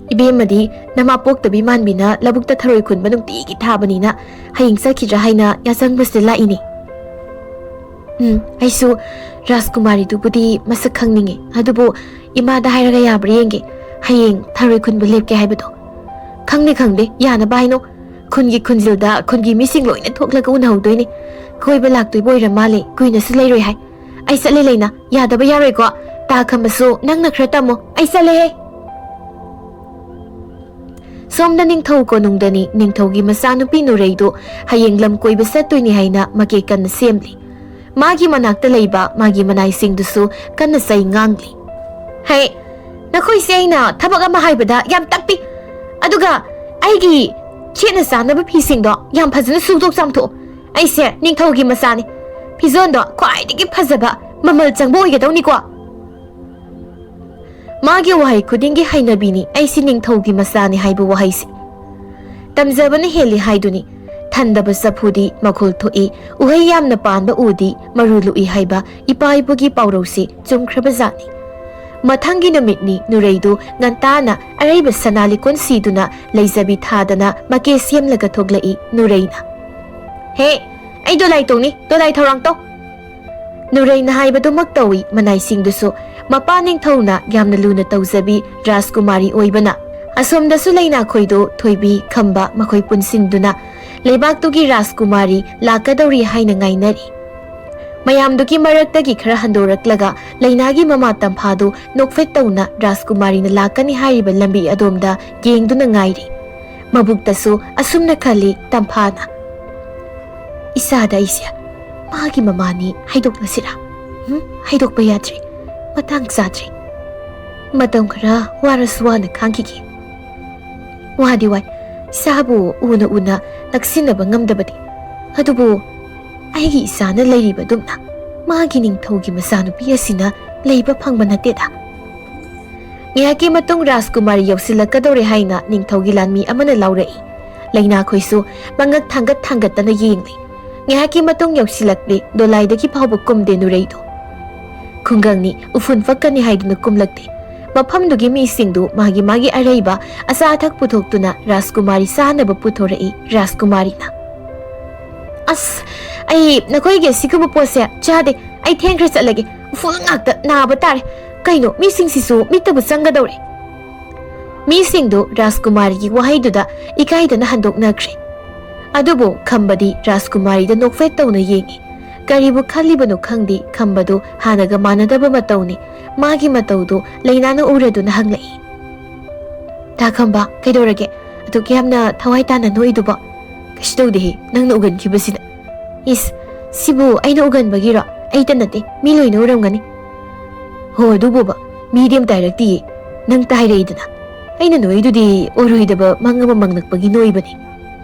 ꯏꯕꯦꯝꯃꯗꯤ ꯅꯃꯥ ꯄꯣꯛꯇꯕꯤ ꯃꯥꯟꯕꯤꯅ ꯂꯧꯕꯨꯛꯇ ꯊꯔꯣꯏ ꯈꯨꯟꯕ ꯅꯨꯡꯇꯤꯒꯤ ꯊꯥꯕꯅꯤꯅ ꯍꯌꯦꯡ ꯆꯠꯈꯤꯗ꯭ꯔꯥ ꯍꯥꯏꯅ ꯌꯥꯆꯪꯕꯁꯤꯗ ꯂꯥꯛꯏꯅꯦ꯫" "ꯎꯝ, ꯑꯩꯁꯨ ꯔꯥꯖꯀꯨꯃꯥꯔꯤꯗꯨꯕꯨꯗꯤ ꯃꯁꯛ ꯈꯪꯅꯤꯡꯉꯤ꯫ ꯑꯗꯨꯕꯨ ꯏꯃꯥꯗ ꯍꯥꯏꯔꯒ ꯌꯥꯕ꯭ꯔꯥ ꯌꯦꯡꯒꯦ, ꯍꯌꯦꯡ ꯊꯔꯣꯏ ꯈꯨꯟꯕ ꯂꯦꯞꯀꯦ ꯍꯥꯏꯕꯗꯣ꯫" "ꯈꯪꯗꯦ, ꯈꯪꯗꯦ, ꯌꯥꯅꯕ ꯍꯥꯏꯅꯣ꯫ ꯈꯨꯟꯒꯤ ꯈꯨꯟꯖꯤꯜꯗ ꯈꯨꯟꯒꯤ ꯃꯤꯁꯤꯡ ꯂꯣꯏꯅ ꯊꯣꯛꯂꯒ ꯎꯅꯍꯧꯗꯣꯏꯅꯦ꯫ ꯀꯣꯏꯕ ꯂꯥꯛꯇꯣꯏꯕ ꯑꯣꯏꯔ ꯃꯥꯜꯂꯦ, ꯀꯨꯏꯅꯁꯨ ꯂꯩꯔꯣꯏ ꯍꯥꯏ꯫ ꯑꯩ ꯆꯠꯂꯦ ꯂꯩꯅꯥ, ꯌꯥꯗꯕ ꯌꯥꯔꯣꯏꯀꯣ꯫ ꯇꯥ ꯈꯝꯕꯁꯨ ꯅꯪꯅ ꯈꯔ ꯇꯝꯃꯣ꯫ ꯑꯩ ꯆꯠꯂꯦꯍꯦ꯫" ꯁꯣꯝꯗ ꯅꯤꯡꯊꯧ ꯀꯣꯅꯨꯡꯗꯅꯤ꯫ ꯅꯤꯡꯊꯧꯒꯤ ꯃꯆꯥꯅꯨꯄꯤ ꯅꯨꯔꯩꯗꯨ ꯍꯌꯦꯡ ꯂꯝ ꯀꯣꯏꯕ ꯆꯠꯇꯣꯏꯅꯤ ꯍꯥꯏꯅ ꯃꯀꯦ ꯀꯟꯅ ꯁꯦꯝꯂꯤ꯫ ꯃꯥꯒꯤ ꯃꯅꯥꯛꯇ ꯂꯩꯕ ꯃꯥꯒꯤ ꯃꯅꯥꯏꯁꯤꯡꯗꯨꯁꯨ ꯀꯟꯅ ꯆꯩ ꯉꯥꯡꯂꯤ꯫ "ꯍꯦ, ꯅꯈꯣꯏꯁꯦ ꯑꯩꯅ ꯊꯕꯛ ꯑꯃ ꯍꯥꯏꯕꯗ ꯌꯥꯝ ꯇꯞꯄꯤ꯫ ꯑꯗꯨꯒ ꯑꯩꯒꯤ ꯁꯦꯠꯅ ꯆꯥꯅꯕ ꯐꯤꯁꯤꯡꯗꯣ ꯌꯥꯝ ꯐꯖꯅ ꯁꯨꯗꯣꯛ ꯆꯥꯝꯊꯣꯛꯑꯣ꯫ ꯑꯩꯁꯦ ꯅꯤꯡꯊꯧꯒꯤ ꯃꯆꯥꯅꯤ꯫ ꯐꯤꯖꯣꯜꯗꯣ ꯈ꯭ꯋꯥꯏꯗꯒꯤ ꯐꯖꯕ, ꯃꯃꯜ ꯆꯪꯕ ꯑꯣꯏꯒꯗꯧꯅꯤꯀꯣ꯫" ꯃꯥꯒꯤ ꯋꯥꯍꯩ ꯈꯨꯗꯤꯡꯒꯤ ꯍꯩꯅꯕꯤꯅꯤ ꯑꯩꯁꯤ ꯅꯤꯡꯊꯧꯒꯤ ꯃꯆꯥꯅꯤ ꯍꯥꯏꯕ ꯋꯥꯍꯩꯁꯤ꯫ ꯇꯝꯖꯕꯅ ꯍꯦꯜꯂꯤ ꯍꯥꯏꯗꯨꯅꯤ꯫ ꯊꯟꯗꯕ ꯆꯐꯨꯗꯤ ꯃꯈꯨꯜ ꯊꯣꯛꯏ, ꯎꯍꯩ ꯌꯥꯝꯅ ꯄꯥꯟꯕ ꯎꯗꯤ ꯃꯔꯨ ꯂꯨꯛꯏ ꯍꯥꯏꯕ ꯏꯄꯥ ꯏꯄꯨꯒꯤ ꯄꯥꯎꯔꯧꯁꯤ ꯆꯨꯝꯈ꯭ꯔꯕ ꯖꯥꯠꯅꯤ꯫ ꯃꯊꯪꯒꯤ ꯅꯨꯃꯤꯠꯅꯤ ꯅꯨꯔꯩꯗꯨ ꯉꯟꯇꯥꯅ ꯑꯔꯩꯕ ꯁꯅꯥ ꯂꯤꯛꯀꯣꯟ ꯁꯤꯗꯨꯅ ꯂꯩꯖꯕꯤ ꯊꯥꯗꯅ ꯃꯀꯦ ꯁꯦꯝꯂꯒ ꯊꯣꯛꯂꯛꯏ ꯅꯨꯔꯩꯅ꯫ "ꯍꯦ, ꯑꯩ ꯗꯣꯂꯥꯏ ꯇꯣꯡꯅꯤ, ꯗꯣꯂꯥꯏ ꯊꯧꯔꯥꯡ ꯇꯧ!" ꯅꯨꯔꯩꯅ ꯍꯥꯏꯕꯗꯨꯃꯛ ꯇꯧꯏ ꯃꯅꯥꯏꯁꯤꯡꯗꯨꯁꯨ꯫ ꯃꯄꯥ ꯅꯤꯡꯊꯧꯅ ꯌꯥꯝꯅ ꯂꯨꯅ ꯇꯧꯖꯕꯤ ꯔꯥꯖꯀꯨꯃꯥꯔꯤ ꯑꯣꯏꯕꯅ꯫ ꯑꯁꯣꯝꯗꯁꯨ ꯂꯩꯅꯥꯈꯣꯏꯗꯨ ꯊꯣꯏꯕꯤ, ꯈꯝꯕ ꯃꯈꯣꯏ ꯄꯨꯟꯁꯤꯟꯗꯨꯅ ꯂꯩꯕꯥꯛꯇꯨꯒꯤ ꯔꯥꯖꯀꯨꯃꯥꯔꯤ ꯂꯥꯛꯀꯗꯧꯔꯤ ꯍꯥꯏꯅ ꯉꯥꯏꯅꯔꯤ꯫ ꯃꯌꯥꯝꯗꯨꯒꯤ ꯃꯔꯛꯇꯒꯤ ꯈꯔ ꯍꯟꯗꯣꯔꯛꯂꯒ ꯂꯩꯅꯥꯒꯤ ꯃꯃꯥ ꯇꯝꯐꯥꯗꯨ ꯅꯣꯛꯐꯦꯠ ꯇꯧꯅ ꯔꯥꯖꯀꯨꯃꯥꯔꯤꯅ ꯂꯥꯛꯀꯅꯤ ꯍꯥꯏꯔꯤꯕ ꯂꯝꯕꯤ ꯑꯗꯣꯝꯗ ꯌꯦꯡꯗꯨꯅ ꯉꯥꯏꯔꯤ꯫ ꯃꯕꯨꯛꯇꯁꯨ ꯑꯁꯨꯝꯅ ꯈꯜꯂꯤ ꯇꯝꯐꯥꯅ꯫ "ꯏꯆꯥꯗ ꯑꯩꯁꯦ ꯃꯥꯒꯤ ꯃꯃꯥꯅꯤ ꯍꯥꯏꯗꯣꯛꯅꯁꯤꯔꯥ? ꯎꯝ, ꯍꯥꯏꯗꯣꯛꯄ ꯌꯥꯗ꯭ꯔꯤ꯫ ꯃꯇꯥꯡ ꯆꯥꯗ꯭ꯔꯤ꯫ ꯃꯇꯝ ꯈꯔ ꯋꯥꯔꯁꯨ ꯋꯥꯅ ꯈꯥꯡꯈꯤꯒꯦ꯫ ꯋꯥꯗꯤ ꯋꯥꯏ, ꯏꯆꯥꯕꯨ ꯎꯅ ꯎꯅ ꯅꯛꯁꯤꯟꯅꯕ ꯉꯝꯗꯕꯗꯤ꯫ ꯑꯗꯨꯕꯨ ꯑꯩꯒꯤ ꯏꯆꯥꯅ ꯂꯩꯔꯤꯕꯗꯨꯝꯅ ꯃꯥꯒꯤ ꯅꯤꯡꯊꯧꯒꯤ ꯃꯆꯥꯅꯨꯄꯤ ꯑꯁꯤꯅ ꯂꯩꯕ ꯐꯪꯕ ꯅꯠꯇꯦꯗ꯫" ꯉꯥꯏꯍꯥꯛꯀꯤ ꯃꯇꯨꯡ ꯔꯥꯖꯀꯨꯃꯥꯔꯤ ꯌꯧꯁꯤꯜꯂꯛꯀꯗꯧꯔꯦ ꯍꯥꯏꯅ ꯅꯤꯡꯊꯧꯒꯤ ꯂꯥꯟꯃꯤ ꯑꯃꯅ ꯂꯥꯎꯔꯛꯏ꯫ ꯂꯩꯅꯥꯈꯣꯏꯁꯨ ꯃꯉꯛ ꯊꯥꯡꯒꯠ ꯊꯥꯡꯒꯠꯇꯅ ꯌꯦꯡꯂꯤ꯫ ꯉꯥꯏꯍꯥꯛꯀꯤ ꯃꯇꯨꯡ ꯌꯧꯁꯤꯜꯂꯛꯂꯦ, ꯗꯣꯂꯥꯏꯗꯒꯤ ꯐꯥꯎꯕ ꯀꯨꯝꯗꯦ ꯅꯨꯔꯩꯗꯨ꯫ ꯈꯨꯡꯒꯪꯅꯤ, ꯎꯐꯨꯟ ꯄꯛꯀꯅꯤ ꯍꯥꯏꯗꯨꯅ ꯀꯨꯝꯂꯛꯇꯦ꯫ ꯃꯐꯝꯗꯨꯒꯤ ꯃꯤꯁꯤꯡꯗꯨ ꯃꯥꯒꯤ ꯃꯥꯒꯤ ꯑꯔꯩꯕ ꯑꯆꯥ ꯑꯊꯛ ꯄꯨꯊꯣꯛꯇꯨꯅ ꯔꯥꯖꯀꯨꯃꯥꯔꯤ ꯆꯥꯅꯕ ꯄꯨꯊꯣꯔꯛꯏ ꯔꯥꯖꯀꯨꯃꯥꯔꯤꯅ꯫ "ꯑꯁ, ꯑꯩ ꯅꯈꯣꯏꯒꯤ ꯑꯁꯤꯒꯨꯝꯕ ꯄꯣꯠꯁꯦ ꯆꯥꯗꯦ꯫ ꯑꯩ ꯊꯦꯡꯈ꯭ꯔꯦ, ꯆꯠꯂꯒꯦ꯫ ꯎꯐꯨꯜ ꯉꯥꯛꯇ, ꯅꯥꯕ ꯇꯥꯔꯦ꯫ ꯀꯩꯅꯣ, ꯃꯤꯁꯤꯡꯁꯤꯁꯨ ꯃꯤꯠꯇꯕꯨ ꯆꯪꯒꯗꯧꯔꯦ꯫" ꯃꯤꯁꯤꯡꯗꯨ ꯔꯥꯖꯀꯨꯃꯥꯔꯤꯒꯤ ꯋꯥꯍꯩꯗꯨꯗ ꯏꯀꯥꯏꯗꯅ ꯍꯟꯗꯣꯛꯅꯈ꯭ꯔꯦ꯫ ꯑꯗꯨꯕꯨ ꯈꯝꯕꯗꯤ ꯔꯥꯖꯀꯨꯃꯥꯔꯤꯗ ꯅꯣꯛꯐꯦꯠ ꯇꯧꯅ ꯌꯦꯡꯏ꯫ ꯀꯔꯤꯕꯨ ꯈꯜꯂꯤꯕꯅꯣ ꯈꯪꯗꯦ, ꯈꯝꯕꯗꯨ ꯍꯥꯟꯅꯒ ꯃꯥꯟꯅꯗꯕ ꯃꯇꯧꯅꯤ꯫ ꯃꯥꯒꯤ ꯃꯇꯧꯗꯨ ꯂꯩꯅꯥꯅ ꯎꯔꯗꯨꯅ ꯍꯪꯂꯛꯏ꯫ "ꯇꯥ ꯈꯝꯕ, ꯀꯩꯗꯧꯔꯒꯦ? ꯑꯗꯨꯛ ꯌꯥꯝꯅ ꯊꯋꯥꯏ ꯇꯥꯅ ꯅꯣꯛꯏꯗꯨꯕꯣ?" "ꯀꯩꯁꯨ ꯇꯧꯗꯦꯍꯦ, ꯅꯪꯅ ꯎꯒꯟꯈꯤꯕꯁꯤꯗ꯫" "ꯏꯁ, ꯁꯤꯕꯨ ꯑꯩꯅ ꯎꯒꯟꯕꯒꯤꯔꯣ? ꯑꯩꯇ ꯅꯠꯇꯦ, ꯃꯤ ꯂꯣꯏꯅ ꯎꯔꯝꯒꯅꯤ꯫" "ꯍꯣ, ꯑꯗꯨꯕꯨꯕ, ꯃꯤꯗꯤ ꯑꯝꯇ ꯍꯥꯏꯔꯛꯇꯤꯌꯦ꯫ ꯅꯪ ꯇꯥꯏꯔꯛꯏꯗꯅ꯫ ꯑꯩꯅ ꯅꯣꯛꯏꯗꯨꯗꯤ ꯑꯣꯏꯔꯣꯏꯗꯕ ꯃꯪ ꯑꯃ ꯃꯪꯂꯛꯄꯒꯤ ꯅꯣꯛꯏꯕꯅꯤ꯫"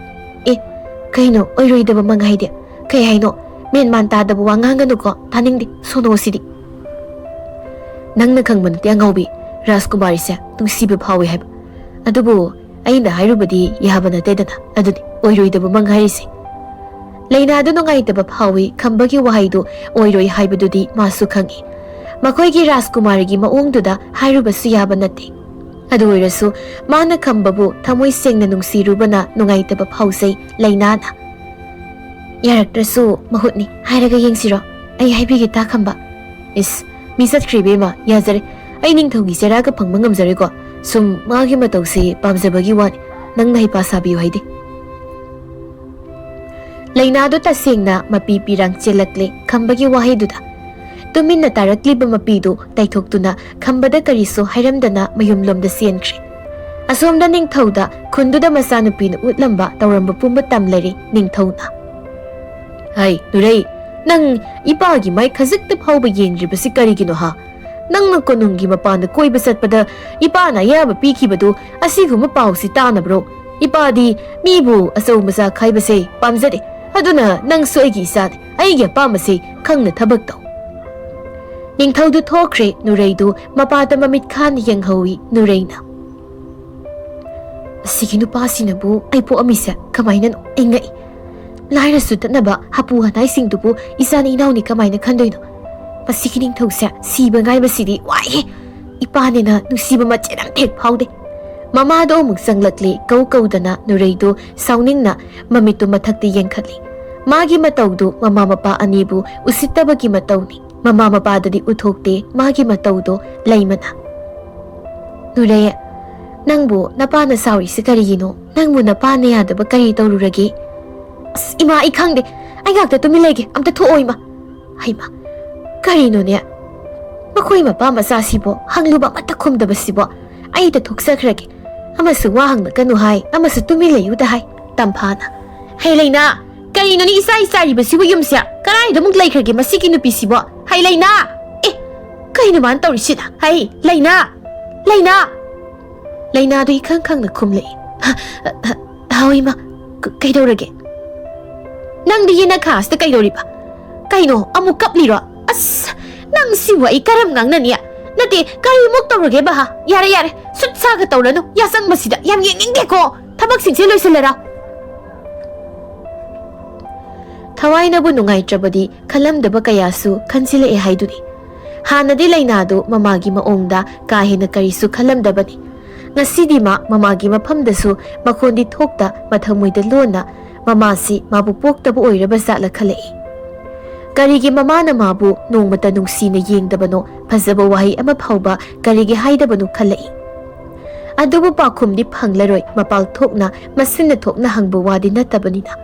"ꯑꯦ, ꯀꯩꯅꯣ ꯑꯣꯏꯔꯣꯏꯗꯕ ꯃꯪ ꯍꯥꯏꯗꯤ? ꯀꯩ ꯍꯥꯏꯅꯣ? ꯃꯦꯟ ꯃꯥꯟ ꯇꯥꯗꯕ ꯋꯥ ꯉꯥꯡꯒꯅꯨꯀꯣ, ꯇꯥꯅꯤꯡꯗꯦ, ꯁꯣꯅꯣꯁꯤꯗꯤ꯫" "ꯅꯪꯅ ꯈꯪꯕ ꯅꯠꯇꯦ ꯑꯉꯥꯎꯕꯤ, ꯔꯥꯖꯀꯨꯃꯥꯔꯤꯁꯦ ꯅꯨꯡꯁꯤꯕ ꯐꯥꯎꯏ ꯍꯥꯏꯕ꯫ ꯑꯗꯨꯕꯨ ꯑꯩꯅ ꯍꯥꯏꯔꯨꯕꯗꯤ ꯌꯥꯕ ꯅꯠꯇꯦꯗꯅ, ꯑꯗꯨꯅꯤ ꯑꯣꯏꯔꯣꯏꯗꯕ ꯃꯪ ꯍꯥꯏꯔꯤꯁꯦ꯫ ꯂꯩꯅꯥꯗꯨ ꯅꯨꯡꯉꯥꯏꯇꯕ ꯐꯥꯎꯏ ꯈꯝꯕꯒꯤ ꯋꯥꯍꯩꯗꯨ ꯑꯣꯏꯔꯣꯏ ꯍꯥꯏꯕꯗꯨꯗꯤ ꯃꯥꯁꯨ ꯈꯪꯏ꯫ ꯃꯈꯣꯏꯒꯤ ꯔꯥꯖꯀꯨꯃꯥꯔꯤꯒꯤ ꯃꯑꯣꯡꯗꯨꯗ ꯍꯥꯏꯔꯨꯕꯁꯨ ꯌꯥꯕ ꯅꯠꯇꯦ꯫ ꯑꯗꯨ ꯑꯣꯏꯔꯁꯨ ꯃꯥꯅ ꯈꯝꯕꯕꯨ ꯊꯃꯣꯏ ꯁꯦꯡꯅ ꯅꯨꯡꯁꯤꯔꯨꯕꯅ ꯅꯨꯡꯉꯥꯏꯇꯕ ꯐꯥꯎꯖꯩ ꯂꯩꯅꯥꯅ꯫ ꯌꯥꯔꯛꯇ꯭ꯔꯁꯨ ꯃꯍꯨꯠꯅꯤ ꯍꯥꯏꯔꯒ ꯌꯦꯡꯁꯤꯔꯣ? ꯑꯩ ꯍꯥꯏꯕꯤꯒꯦ ꯇꯥ ꯈꯝꯕ꯫ ꯏꯁ, ꯃꯤ ꯆꯠꯈ꯭ꯔꯦ ꯏꯕꯦꯝꯃ, ꯌꯥꯖꯔꯦ꯫ ꯑꯩ ꯅꯤꯡꯊꯧꯒꯤ ꯆꯦꯔꯥꯒ ꯐꯪꯕ ꯉꯝꯖꯔꯣꯏꯀꯣ꯫ ꯁꯨꯝ ꯃꯥꯒꯤ ꯃꯇꯧꯁꯦ ꯄꯥꯝꯖꯕꯒꯤ ꯋꯥꯅꯤ꯫ ꯅꯪꯅ ꯍꯩꯄꯥ ꯁꯥꯕꯤꯌꯨ ꯍꯥꯏꯗꯦ꯫ ꯂꯩꯅꯥꯗꯣ ꯇꯁꯦꯡꯅ ꯃꯄꯤ ꯄꯤꯔꯥꯡ ꯆꯦꯜꯂꯛꯂꯦ ꯈꯝꯕꯒꯤ ꯋꯥꯍꯩꯗꯨꯗ꯫ ꯇꯨꯃꯤꯟꯅ ꯇꯥꯔꯛꯂꯤꯕ ꯃꯄꯤꯗꯨ ꯇꯩꯊꯣꯛꯇꯨꯅ ꯈꯝꯕꯗ ꯀꯔꯤꯁꯨ ꯍꯥꯏꯔꯝꯗꯅ ꯃꯌꯨꯝꯂꯣꯝꯗ ꯆꯦꯟꯈ꯭ꯔꯦ꯫ ꯑꯁꯣꯝꯗ ꯅꯤꯡꯊꯧꯗ ꯈꯨꯟꯗꯨꯗ ꯃꯆꯥꯅꯨꯄꯤꯅ ꯎꯠꯂꯝꯕ ꯇꯧꯔꯝꯕ ꯄꯨꯝꯕ ꯇꯝꯂꯔꯦ ꯅꯤꯡꯊꯧꯅ꯫ ꯍꯥꯏ ꯅꯨꯔꯩ, ꯅꯪ ꯏꯄꯥꯒꯤ ꯃꯥꯏ ꯈꯖꯤꯛꯇ ꯐꯥꯎꯕ ꯌꯦꯡꯗ꯭ꯔꯤꯕꯁꯤ ꯀꯔꯤꯒꯤꯅꯣ ꯍꯥ? ꯅꯪꯅ ꯀꯣꯅꯨꯡꯒꯤ ꯃꯄꯥꯟꯗ ꯀꯣꯏꯕ ꯆꯠꯄꯗ ꯏꯄꯥꯅ ꯑꯌꯥꯕ ꯄꯤꯈꯤꯕꯗꯨ ꯑꯁꯤꯒꯨꯝꯕ ꯄꯥꯎꯁꯤ ꯇꯥꯅꯕ꯭ꯔꯣ? ꯏꯄꯥꯗꯤ ꯃꯤꯕꯨ ꯑꯆꯧ ꯃꯆꯥ ꯈꯥꯏꯕꯁꯦ ꯄꯥꯝꯖꯗꯦ꯫ ꯑꯗꯨꯅ ꯅꯪꯁꯨ ꯑꯩꯒꯤ ꯏꯆꯥꯅꯤ, ꯑꯩꯒꯤ ꯑꯄꯥꯝꯕꯁꯦ ꯈꯪꯅ ꯊꯕꯛ ꯇꯧ꯫ ꯅꯤꯡꯊꯧꯗꯨ ꯊꯣꯛꯈ꯭ꯔꯦ, ꯅꯨꯔꯩꯗꯨ ꯃꯄꯥꯗ ꯃꯃꯤꯠ ꯈꯥꯅ ꯌꯦꯡꯍꯧꯏ ꯅꯨꯔꯩꯅ꯫ ꯑꯁꯤꯒꯤ ꯅꯨꯄꯥꯁꯤꯅꯕꯨ ꯑꯩ ꯄꯣꯛꯑꯝꯃꯤꯁꯦ ꯀꯃꯥꯏꯅꯅꯣ? ꯑꯩ ꯉꯛꯏ꯫ ꯂꯥꯏꯔ ꯁꯨꯠꯇꯅꯕ ꯍꯥꯄꯨ ꯍꯅꯥꯏꯁꯤꯡꯗꯨꯕꯨ ꯏꯆꯥꯅꯤ ꯏꯅꯥꯎꯅꯤ ꯀꯃꯥꯏꯅ ꯈꯟꯗꯣꯏꯅꯣ? ꯃꯁꯤꯒꯤ ꯅꯤꯡꯊꯧꯁꯦ ꯁꯤꯕ ꯉꯥꯏꯕꯁꯤꯗꯤ ꯋꯥꯏꯍꯦ꯫ ꯏꯄꯥꯅꯦꯅ ꯅꯨꯡꯁꯤꯕ ꯃꯆꯦꯠ ꯑꯃ ꯍꯦꯛ ꯐꯥꯎꯗꯦ꯫ ꯃꯃꯥꯗꯣ ꯑꯃꯨꯛ ꯆꯪꯂꯛꯂꯦ, ꯀꯧ ꯀꯧꯗꯅ ꯅꯨꯔꯩꯗꯨ ꯁꯥꯎꯅꯤꯡꯅ ꯃꯃꯤꯠꯇꯨ ꯃꯊꯛꯇ ꯌꯦꯡꯈꯠꯂꯤ꯫ ꯃꯥꯒꯤ ꯃꯇꯧꯗꯨ ꯃꯃꯥ ꯃꯄꯥ ꯑꯅꯤꯕꯨ ꯎꯁꯤꯠꯇꯕꯒꯤ ꯃꯇꯧꯅꯤ꯫ ꯃꯃꯥ ꯃꯄꯥꯗꯗꯤ ꯎꯊꯣꯛꯇꯦ ꯃꯥꯒꯤ ꯃꯇꯧꯗꯣ ꯂꯩꯃꯅ꯫ ꯅꯨꯔꯩ, ꯅꯪꯕꯨ ꯅꯄꯥꯅ ꯁꯥꯎꯔꯤꯁꯤ ꯀꯔꯤꯒꯤꯅꯣ? ꯅꯪꯕꯨ ꯅꯄꯥꯅ ꯌꯥꯗꯕ ꯀꯔꯤ ꯇꯧꯔꯨꯔꯒꯦ? ꯑꯁ, ꯏꯃꯥ, ꯑꯩ ꯈꯪꯗꯦ꯫ ꯑꯩ ꯉꯥꯛꯇ ꯇꯨꯃꯤꯟ ꯂꯩꯒꯦ꯫ ꯑꯝꯇ ꯊꯣꯛꯑꯣ, ꯏꯃꯥ꯫ ꯍꯩꯃꯥ, ꯀꯔꯤꯅꯣꯅꯦ? ꯃꯈꯣꯏ ꯃꯄꯥ ꯃꯆꯥꯁꯤꯕꯨ ꯍꯪꯂꯨꯕ ꯑꯃꯠꯇ ꯈꯨꯝꯗꯕꯁꯤꯕꯣ? ꯑꯩꯗ ꯊꯣꯛꯆꯈ꯭ꯔꯒꯦ꯫ ꯑꯃꯁꯨ ꯋꯥ ꯍꯪꯂꯛꯀꯅꯨ ꯍꯥꯏ, ꯑꯃꯁꯨ ꯇꯨꯃꯤꯟ ꯂꯩꯌꯨꯗ ꯍꯥꯏ꯫ ꯇꯝꯐꯥꯅ꯫ ꯍꯦ ꯂꯩꯅꯥ, ꯀꯔꯤꯅꯣꯅꯦ ꯏꯆꯥꯏ ꯆꯥꯏꯔꯤꯕꯁꯤꯕꯨ ꯌꯨꯝꯁꯦ? ꯀꯗꯥꯏꯗ ꯑꯃꯨꯛ ꯂꯩꯈ꯭ꯔꯒꯦ ꯃꯁꯤꯒꯤ ꯅꯨꯄꯤꯁꯤꯕꯣ? ꯍꯩ ꯂꯩꯅꯥ! ꯑꯦ, ꯀꯩꯅꯣ ꯃꯥꯅ ꯇꯧꯔꯤꯁꯤꯅ? ꯍꯩ ꯂꯩꯅꯥ! ꯂꯩꯅꯥ! ꯂꯩꯅꯥꯗꯨ ꯏꯈꯪ ꯈꯪꯅ ꯈꯨꯝꯂꯛꯏ꯫ ꯍ, ꯍ, ꯍ, ꯍꯥꯎ ꯏꯃꯥ, ꯀ-, ꯀꯩꯗꯧꯔꯒꯦ? ꯅꯪꯗꯤ ꯌꯦꯅꯈꯥꯁꯤꯗ ꯀꯩꯗꯧꯔꯤꯕ? ꯀꯩꯅꯣ, ꯑꯃꯨꯛ ꯀꯞꯂꯤꯔꯣ? ꯑꯁ, ꯅꯪ ꯁꯤꯕꯨ ꯑꯩ ꯀꯔꯝ ꯉꯥꯡꯅꯅꯤ? ꯅ, ꯅꯠꯇꯦ, ꯀꯔꯤꯃꯨꯛ ꯇꯧꯔꯒꯦꯕ, ꯍꯥ? ꯌꯥꯔꯦ, ꯌꯥꯔꯦ, ꯁꯨꯠ ꯁꯥꯒ ꯇꯧꯔꯅꯨ, ꯌꯥꯆꯪꯕꯁꯤꯗ ꯌꯥꯝ ꯌꯦꯡꯅꯤꯡꯗꯦꯀꯣ꯫ ꯊꯕꯛꯁꯤꯡꯁꯦ ꯂꯣꯏꯁꯤꯜꯂꯔꯣ꯫ ꯊꯋꯥꯏꯅꯕꯨ ꯅꯨꯡꯉꯥꯏꯇ꯭ꯔꯕꯗꯤ ꯈꯜꯂꯝꯗꯕ ꯀꯌꯥꯁꯨ ꯈꯟꯖꯤꯜꯂꯛꯑꯦ ꯍꯥꯏꯗꯨꯅꯤ꯫ ꯍꯥꯟꯅꯗꯤ ꯂꯩꯅꯥꯗꯨ ꯃꯃꯥꯒꯤ ꯃꯑꯣꯡꯗ ꯀꯥ ꯍꯦꯟꯅ ꯀꯔꯤꯁꯨ ꯈꯜꯂꯝꯗꯕꯅꯤ꯫ ꯉꯁꯤꯗꯤ ꯃꯥ ꯃꯃꯥꯒꯤ ꯃꯐꯝꯗꯁꯨ ꯃꯈꯣꯟꯗꯤ ꯊꯣꯛꯇ ꯃꯊꯃꯣꯏꯗ ꯂꯣꯟꯅ ꯃꯃꯥꯁꯤ ꯃꯥꯕꯨ ꯄꯣꯛꯇꯕ ꯑꯣꯏꯔꯕ ꯖꯥꯠꯂ ꯈꯜꯂꯛꯏ꯫ ꯀꯔꯤꯒꯤ ꯃꯃꯥꯅ ꯃꯥꯕꯨ ꯅꯣꯡꯃꯇ ꯅꯨꯡꯁꯤꯅ ꯌꯦꯡꯗꯕꯅꯣ, ꯐꯖꯕ ꯋꯥꯍꯩ ꯑꯃ ꯐꯥꯎꯕ ꯀꯔꯤꯒꯤ ꯍꯥꯏꯗꯕꯅꯣ ꯈꯜꯂꯛꯏ꯫ ꯑꯗꯨꯕꯨ ꯄꯥꯎꯈꯨꯝꯗꯤ ꯐꯪꯂꯔꯣꯏ, ꯃꯄꯥꯜ ꯊꯣꯛꯅ ꯃꯁꯤꯟꯅ ꯊꯣꯛꯅ ꯍꯪꯕ ꯋꯥꯗꯤ ꯅꯠꯇꯕꯅꯤꯅ꯫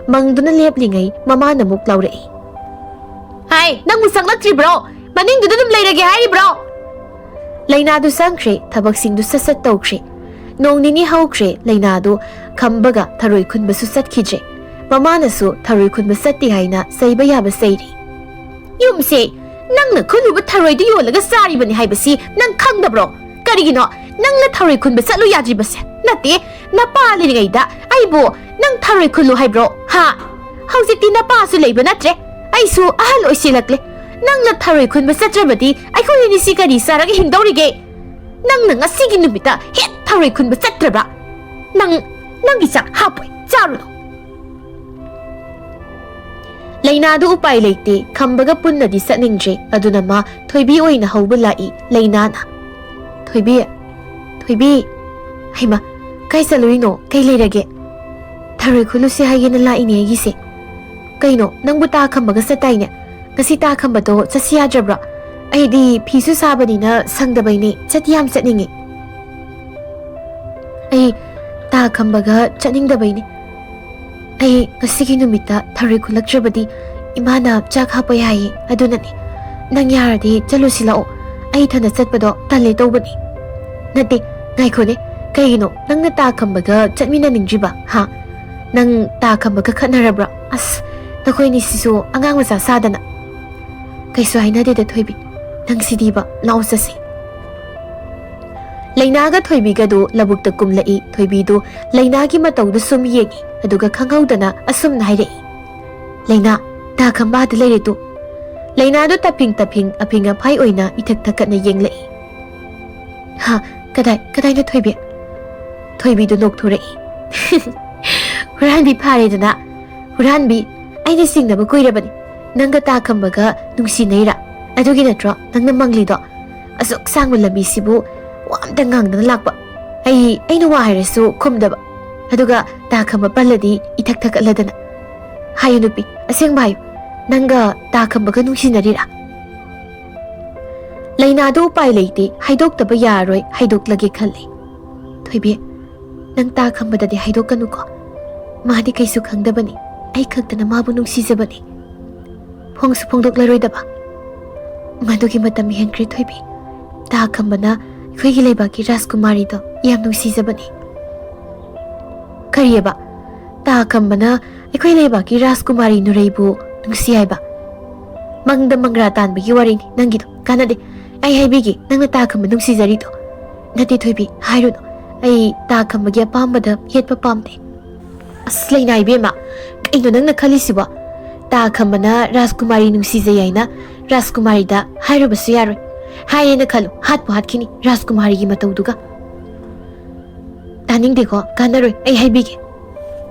ꯃꯪꯗꯨꯅ ꯂꯦꯞꯂꯤꯉꯩ ꯃꯃꯥꯅ ꯑꯃꯨꯛ ꯂꯥꯎꯔꯛꯏ꯫ ꯍꯥꯏ, ꯅꯪꯕꯨ ꯆꯪꯂꯛꯇ꯭ꯔꯤꯕ꯭ꯔꯣ? ꯃꯅꯤꯡꯗꯨꯗ ꯑꯗꯨꯝ ꯂꯩꯔꯒꯦ ꯍꯥꯏꯔꯤꯕ꯭ꯔꯣ? ꯂꯩꯅꯥꯗꯨ ꯆꯪꯈ꯭ꯔꯦ, ꯊꯕꯛꯁꯤꯡꯗꯨ ꯁꯠ ꯁꯠ ꯇꯧꯈ꯭ꯔꯦ꯫ ꯅꯣꯡ ꯅꯤꯅꯤ ꯍꯧꯈ꯭ꯔꯦ, ꯂꯩꯅꯥꯗꯨ ꯈꯝꯕꯒ ꯊꯔꯣꯏ ꯈꯨꯟꯕꯁꯨ ꯆꯠꯈꯤꯗ꯭ꯔꯦ꯫ ꯃꯃꯥꯅꯁꯨ ꯊꯔꯣꯏ ꯈꯨꯟꯕ ꯆꯠꯇꯦ ꯍꯥꯏꯅ ꯆꯩꯕ ꯌꯥꯕ ꯆꯩꯔꯤ꯫ ꯌꯨꯝꯁꯦ ꯅꯪꯅ ꯈꯨꯜꯂꯨꯕ ꯊꯔꯣꯏꯗꯨ ꯌꯣꯜꯂꯒ ꯆꯥꯔꯤꯕꯅꯤ ꯍꯥꯏꯕꯁꯤ ꯅꯪ ꯈꯪꯗꯕ꯭ꯔꯣ? ꯀꯔꯤꯒꯤꯅꯣ ꯅꯪꯅ ꯊꯔꯣꯏ ꯈꯨꯟꯕ ꯆꯠꯂꯨ ꯌꯥꯗ꯭ꯔꯤꯕꯁꯦ? ꯅꯠꯇꯦ, ꯅꯄꯥ ꯂꯩꯔꯤꯉꯩꯗ ꯑꯩꯕꯨ ꯅꯪ ꯊꯔꯣꯏ ꯈꯨꯜꯂꯨ ꯍꯥꯏꯕ꯭ꯔꯣ? ꯍꯥ? ꯍꯧꯖꯤꯛꯇꯤ ꯅꯄꯥꯁꯨ ꯂꯩꯕ ꯅꯠꯇ꯭ꯔꯦ, ꯑꯩꯁꯨ ꯑꯍꯜ ꯑꯣꯏꯁꯤꯜꯂꯛꯂꯦ꯫ ꯅꯪꯅ ꯊꯔꯣꯏ ꯈꯨꯟꯕ ꯆꯠꯇ꯭ꯔꯕꯗꯤ ꯑꯩꯈꯣꯏ ꯑꯅꯤꯁꯤ ꯀꯔꯤ ꯆꯥꯔꯒ ꯍꯤꯡꯗꯧꯔꯤꯒꯦ? ꯅꯪꯅ ꯉꯁꯤꯒꯤ ꯅꯨꯃꯤꯠꯇ ꯍꯦꯛ ꯊꯔꯣꯏ ꯈꯨꯟꯕ ꯆꯠꯇ꯭ꯔꯕ? ꯅꯪ, ꯅꯪꯒꯤ ꯆꯥꯛ ꯍꯥꯞꯄꯣꯏ, ꯆꯥꯔꯨꯅꯨ꯫ ꯂꯩꯅꯥꯗꯨ ꯎꯄꯥꯏ ꯂꯩꯇꯦ, ꯈꯝꯕꯒ ꯄꯨꯟꯅꯗꯤ ꯆꯠꯅꯤꯡꯗ꯭ꯔꯦ꯫ ꯑꯗꯨꯅ ꯃꯥ ꯊꯣꯏꯕꯤ ꯑꯣꯏꯅ ꯍꯧꯕ ꯂꯥꯛꯏ꯫ ꯂꯩꯅꯥꯅ, "ꯊꯣꯏꯕꯤ, ꯊꯣꯏꯕꯤ!" "ꯍꯩꯃ, ꯀꯥꯏ ꯆꯠꯂꯨꯏꯅꯣ? ꯀꯩ ꯂꯩꯔꯒꯦ?" "ꯊꯔꯣꯏ ꯈꯨꯜꯂꯨꯁꯤ ꯍꯥꯏꯒꯦꯅ ꯂꯥꯛꯏꯅꯦ ꯑꯩꯒꯤꯁꯦ꯫" "ꯀꯩꯅꯣ, ꯅꯪꯕꯨ ꯇꯥ ꯈꯝꯕꯒ ꯆꯠꯇꯥꯏꯅꯦ? ꯉꯁꯤ ꯇꯥ ꯈꯝꯕꯗꯣ ꯆꯠꯁꯤ ꯌꯥꯗ꯭ꯔꯕ꯭ꯔꯣ? ꯑꯩꯗꯤ ꯐꯤꯁꯨ ꯁꯥꯕꯅꯤꯅ ꯁꯪꯗꯕꯩꯅꯦ, ꯆꯠꯇꯤ ꯌꯥꯝ ꯆꯠꯅꯤꯡꯉꯤ꯫" "ꯑꯩ ꯇꯥ ꯈꯝꯕꯒ ꯆꯠꯅꯤꯡꯗꯕꯩꯅꯦ꯫ ꯑꯩ ꯉꯁꯤꯒꯤ ꯅꯨꯃꯤꯠꯇ ꯊꯔꯣꯏ ꯈꯨꯜꯂꯛꯇ꯭ꯔꯕꯗꯤ ꯏꯃꯥꯅ ꯆꯥꯛ ꯍꯥꯞꯄꯣꯏ ꯍꯥꯏꯌꯦ, ꯑꯗꯨꯅꯅꯦ꯫ ꯅꯪ ꯌꯥꯔꯗꯤ ꯆꯠꯂꯨꯁꯤ ꯂꯥꯛꯑꯣ, ꯑꯩ ꯏꯊꯟꯗ ꯆꯠꯄꯗꯣ ꯇꯜꯂꯦ ꯇꯧꯕꯅꯦ꯫" "ꯅꯠꯇꯦ, ꯉꯥꯏꯈꯣꯅꯦ, ꯀꯩꯒꯤꯅꯣ ꯅꯪꯅ ꯇꯥ ꯈꯝꯕꯒ ꯆꯠꯃꯤꯟꯅꯅꯤꯡꯗ꯭ꯔꯤꯕ, ꯍꯥ? ꯅꯪ ꯇꯥ ꯈꯝꯕꯒ ꯈꯠꯅꯔꯕ꯭ꯔꯥ? ꯑꯁ, ꯅꯈꯣꯏꯅꯤꯁꯤꯁꯨ ꯑꯉꯥꯡ ꯃꯆꯥ ꯁꯥꯗꯅ꯫" "ꯀꯩꯁꯨ ꯍꯥꯏꯅꯗꯦꯗ ꯊꯣꯏꯕꯤ, ꯅꯪꯁꯤꯗꯤꯕ, ꯂꯥꯛꯑꯣ ꯆꯠꯁꯤ꯫" ꯂꯩꯅꯥꯒ ꯊꯣꯏꯕꯤꯒꯗꯨ ꯂꯧꯕꯨꯛꯇ ꯀꯨꯝꯂꯛꯏ꯫ ꯊꯣꯏꯕꯤꯗꯨ ꯂꯩꯅꯥꯒꯤ ꯃꯇꯧꯗꯨ ꯁꯨꯝ ꯌꯦꯡꯏ, ꯑꯗꯨꯒ ꯈꯪꯍꯧꯗꯅ ꯑꯁꯨꯝꯅ ꯍꯥꯏꯔꯛꯏ, "ꯂꯩꯅꯥ, ꯇꯥ ꯈꯝꯕ ꯑꯥꯗ ꯂꯩꯔꯦ ꯇꯨ꯫" ꯂꯩꯅꯥꯗꯨ ꯇꯞꯐꯤꯡ ꯇꯞꯐꯤꯡ ꯑꯐꯤꯡ ꯑꯐꯥꯏ ꯑꯣꯏꯅ ꯏꯊꯛ ꯊꯛꯀꯠꯅ ꯌꯦꯡꯂꯛꯏ꯫ "ꯍꯥ? ꯀꯗꯥꯏ, ꯀꯗꯥꯏꯅꯣ ꯊꯣꯏꯕꯤ?" ꯊꯣꯏꯕꯤꯗꯨ ꯅꯣꯛꯊꯣꯔꯛꯏ꯫ "ꯍꯨꯔꯥꯟꯕꯤ ꯐꯥꯔꯦꯗꯅ꯫ ꯍꯨꯔꯥꯟꯕꯤ, ꯑꯩꯅ ꯆꯤꯡꯅꯕ ꯀꯨꯏꯔꯕꯅꯤ꯫ ꯅꯪꯒ ꯇꯥ ꯈꯝꯕꯒ ꯅꯨꯡꯁꯤꯅꯩꯔꯥ? ꯑꯗꯨꯒꯤ ꯅꯠꯇ꯭ꯔꯣ ꯅꯪꯅ ꯃꯪꯂꯤꯗꯣ? ꯑꯁꯨꯛ ꯁꯥꯡꯕ ꯂꯝꯕꯤꯁꯤꯕꯨ ꯋꯥ ꯑꯝꯇ ꯉꯥꯡꯗꯅ ꯂꯥꯛꯄ꯫ ꯑꯩ, ꯑꯩꯅ ꯋꯥ ꯍꯥꯏꯔꯁꯨ ꯈꯨꯝꯗꯕ꯫ ꯑꯗꯨꯒ ꯇꯥ ꯈꯝꯕ ꯄꯜꯂꯗꯤ ꯏꯊꯛ ꯊꯛꯀꯠꯂꯗꯅ꯫ ꯍꯥꯏꯌꯨ ꯅꯨꯄꯤ, ꯑꯁꯦꯡꯕ ꯍꯥꯏꯌꯨ꯫ ꯅꯪꯒ ꯇꯥ ꯈꯝꯕꯒ ꯅꯨꯡꯁꯤꯅꯔꯤꯔꯥ?" ꯂꯩꯅꯥꯗꯨ ꯎꯄꯥꯏ ꯂꯩꯇꯦ, ꯍꯥꯏꯗꯣꯛꯇꯕ ꯌꯥꯔꯔꯣꯏ, ꯍꯥꯏꯗꯣꯛꯂꯒꯦ ꯈꯜꯂꯤ꯫ "ꯊꯣꯏꯕꯤ, ꯅꯪ ꯇꯥ ꯈꯝꯕꯗꯗꯤ ꯍꯥꯏꯗꯣꯛꯀꯅꯨꯀꯣ꯫ ꯃꯥꯗꯤ ꯀꯩꯁꯨ ꯈꯪꯗꯕꯅꯤ꯫ ꯑꯩ ꯈꯛꯇꯅ ꯃꯥꯕꯨ ꯅꯨꯡꯁꯤꯖꯕꯅꯤ꯫ ꯐꯣꯡꯁꯨ ꯐꯣꯡꯗꯣꯛꯂꯔꯣꯏꯗꯕ꯫ ꯃꯗꯨꯒꯤ ꯃꯇꯝ ꯍꯦꯟꯈ꯭ꯔꯦ ꯊꯣꯏꯕꯤ꯫ ꯇꯥ ꯈꯝꯕꯅ ꯑꯩꯈꯣꯏꯒꯤ ꯂꯩꯕꯥꯛꯀꯤ ꯔꯥꯖꯀꯨꯃꯥꯔꯤꯗꯣ ꯌꯥꯝ ꯅꯨꯡꯁꯤꯖꯕꯅꯤ꯫" "ꯀꯔꯤꯑꯕ? ꯇꯥ ꯈꯝꯕꯅ ꯑꯩꯈꯣꯏ ꯂꯩꯕꯥꯛꯀꯤ ꯔꯥꯖꯀꯨꯃꯥꯔꯤ ꯅꯨꯔꯩꯕꯨ ꯅꯨꯡꯁꯤ ꯍꯥꯏꯕ? ꯃꯪꯗ ꯃꯪꯒ꯭ꯔꯥ ꯇꯥꯟꯕꯒꯤ ꯋꯥꯔꯤꯅꯤ ꯅꯪꯒꯤꯗꯣ꯫ ꯀꯥꯟꯅꯗꯦ꯫ ꯑꯩ ꯍꯥꯏꯕꯤꯒꯦ, ꯅꯪꯅ ꯇꯥ ꯈꯝꯕ ꯅꯨꯡꯁꯤꯖꯔꯤꯗꯣ꯫ ꯅꯠꯇꯦ ꯊꯣꯏꯕꯤ, ꯍꯥꯏꯔꯨꯅꯨ꯫ ꯑꯩ ꯇꯥ ꯈꯝꯕꯒꯤ ꯑꯄꯥꯝꯕꯗ ꯌꯦꯠꯄ ꯄꯥꯝꯗꯦ꯫ ꯑꯁ, ꯂꯩꯅꯥ ꯏꯕꯦꯝꯃ, ꯀꯩꯅꯣ ꯅꯪꯅ ꯈꯜꯂꯤꯁꯤꯕꯣ? ꯇꯥ ꯈꯝꯕꯅ ꯔꯥꯖꯀꯨꯃꯥꯔꯤ ꯅꯨꯡꯁꯤꯖꯩ ꯍꯥꯏꯅ ꯔꯥꯖꯀꯨꯃꯥꯔꯤꯗ ꯍꯥꯏꯔꯨꯕꯁꯨ ꯌꯥꯔꯣꯏ꯫ ꯍꯥꯏꯔꯦꯅ ꯈꯜꯂꯨ, ꯍꯥꯠꯄꯨ ꯍꯥꯠꯈꯤꯅꯤ ꯔꯥꯖꯀꯨꯃꯥꯔꯤꯒꯤ ꯃꯇꯧꯗꯨꯒ꯫ ꯇꯥꯅꯤꯡꯗꯦꯀꯣ, ꯀꯥꯟꯅꯔꯣꯏ, ꯑꯩ ꯍꯥꯏꯕꯤꯒꯦ꯫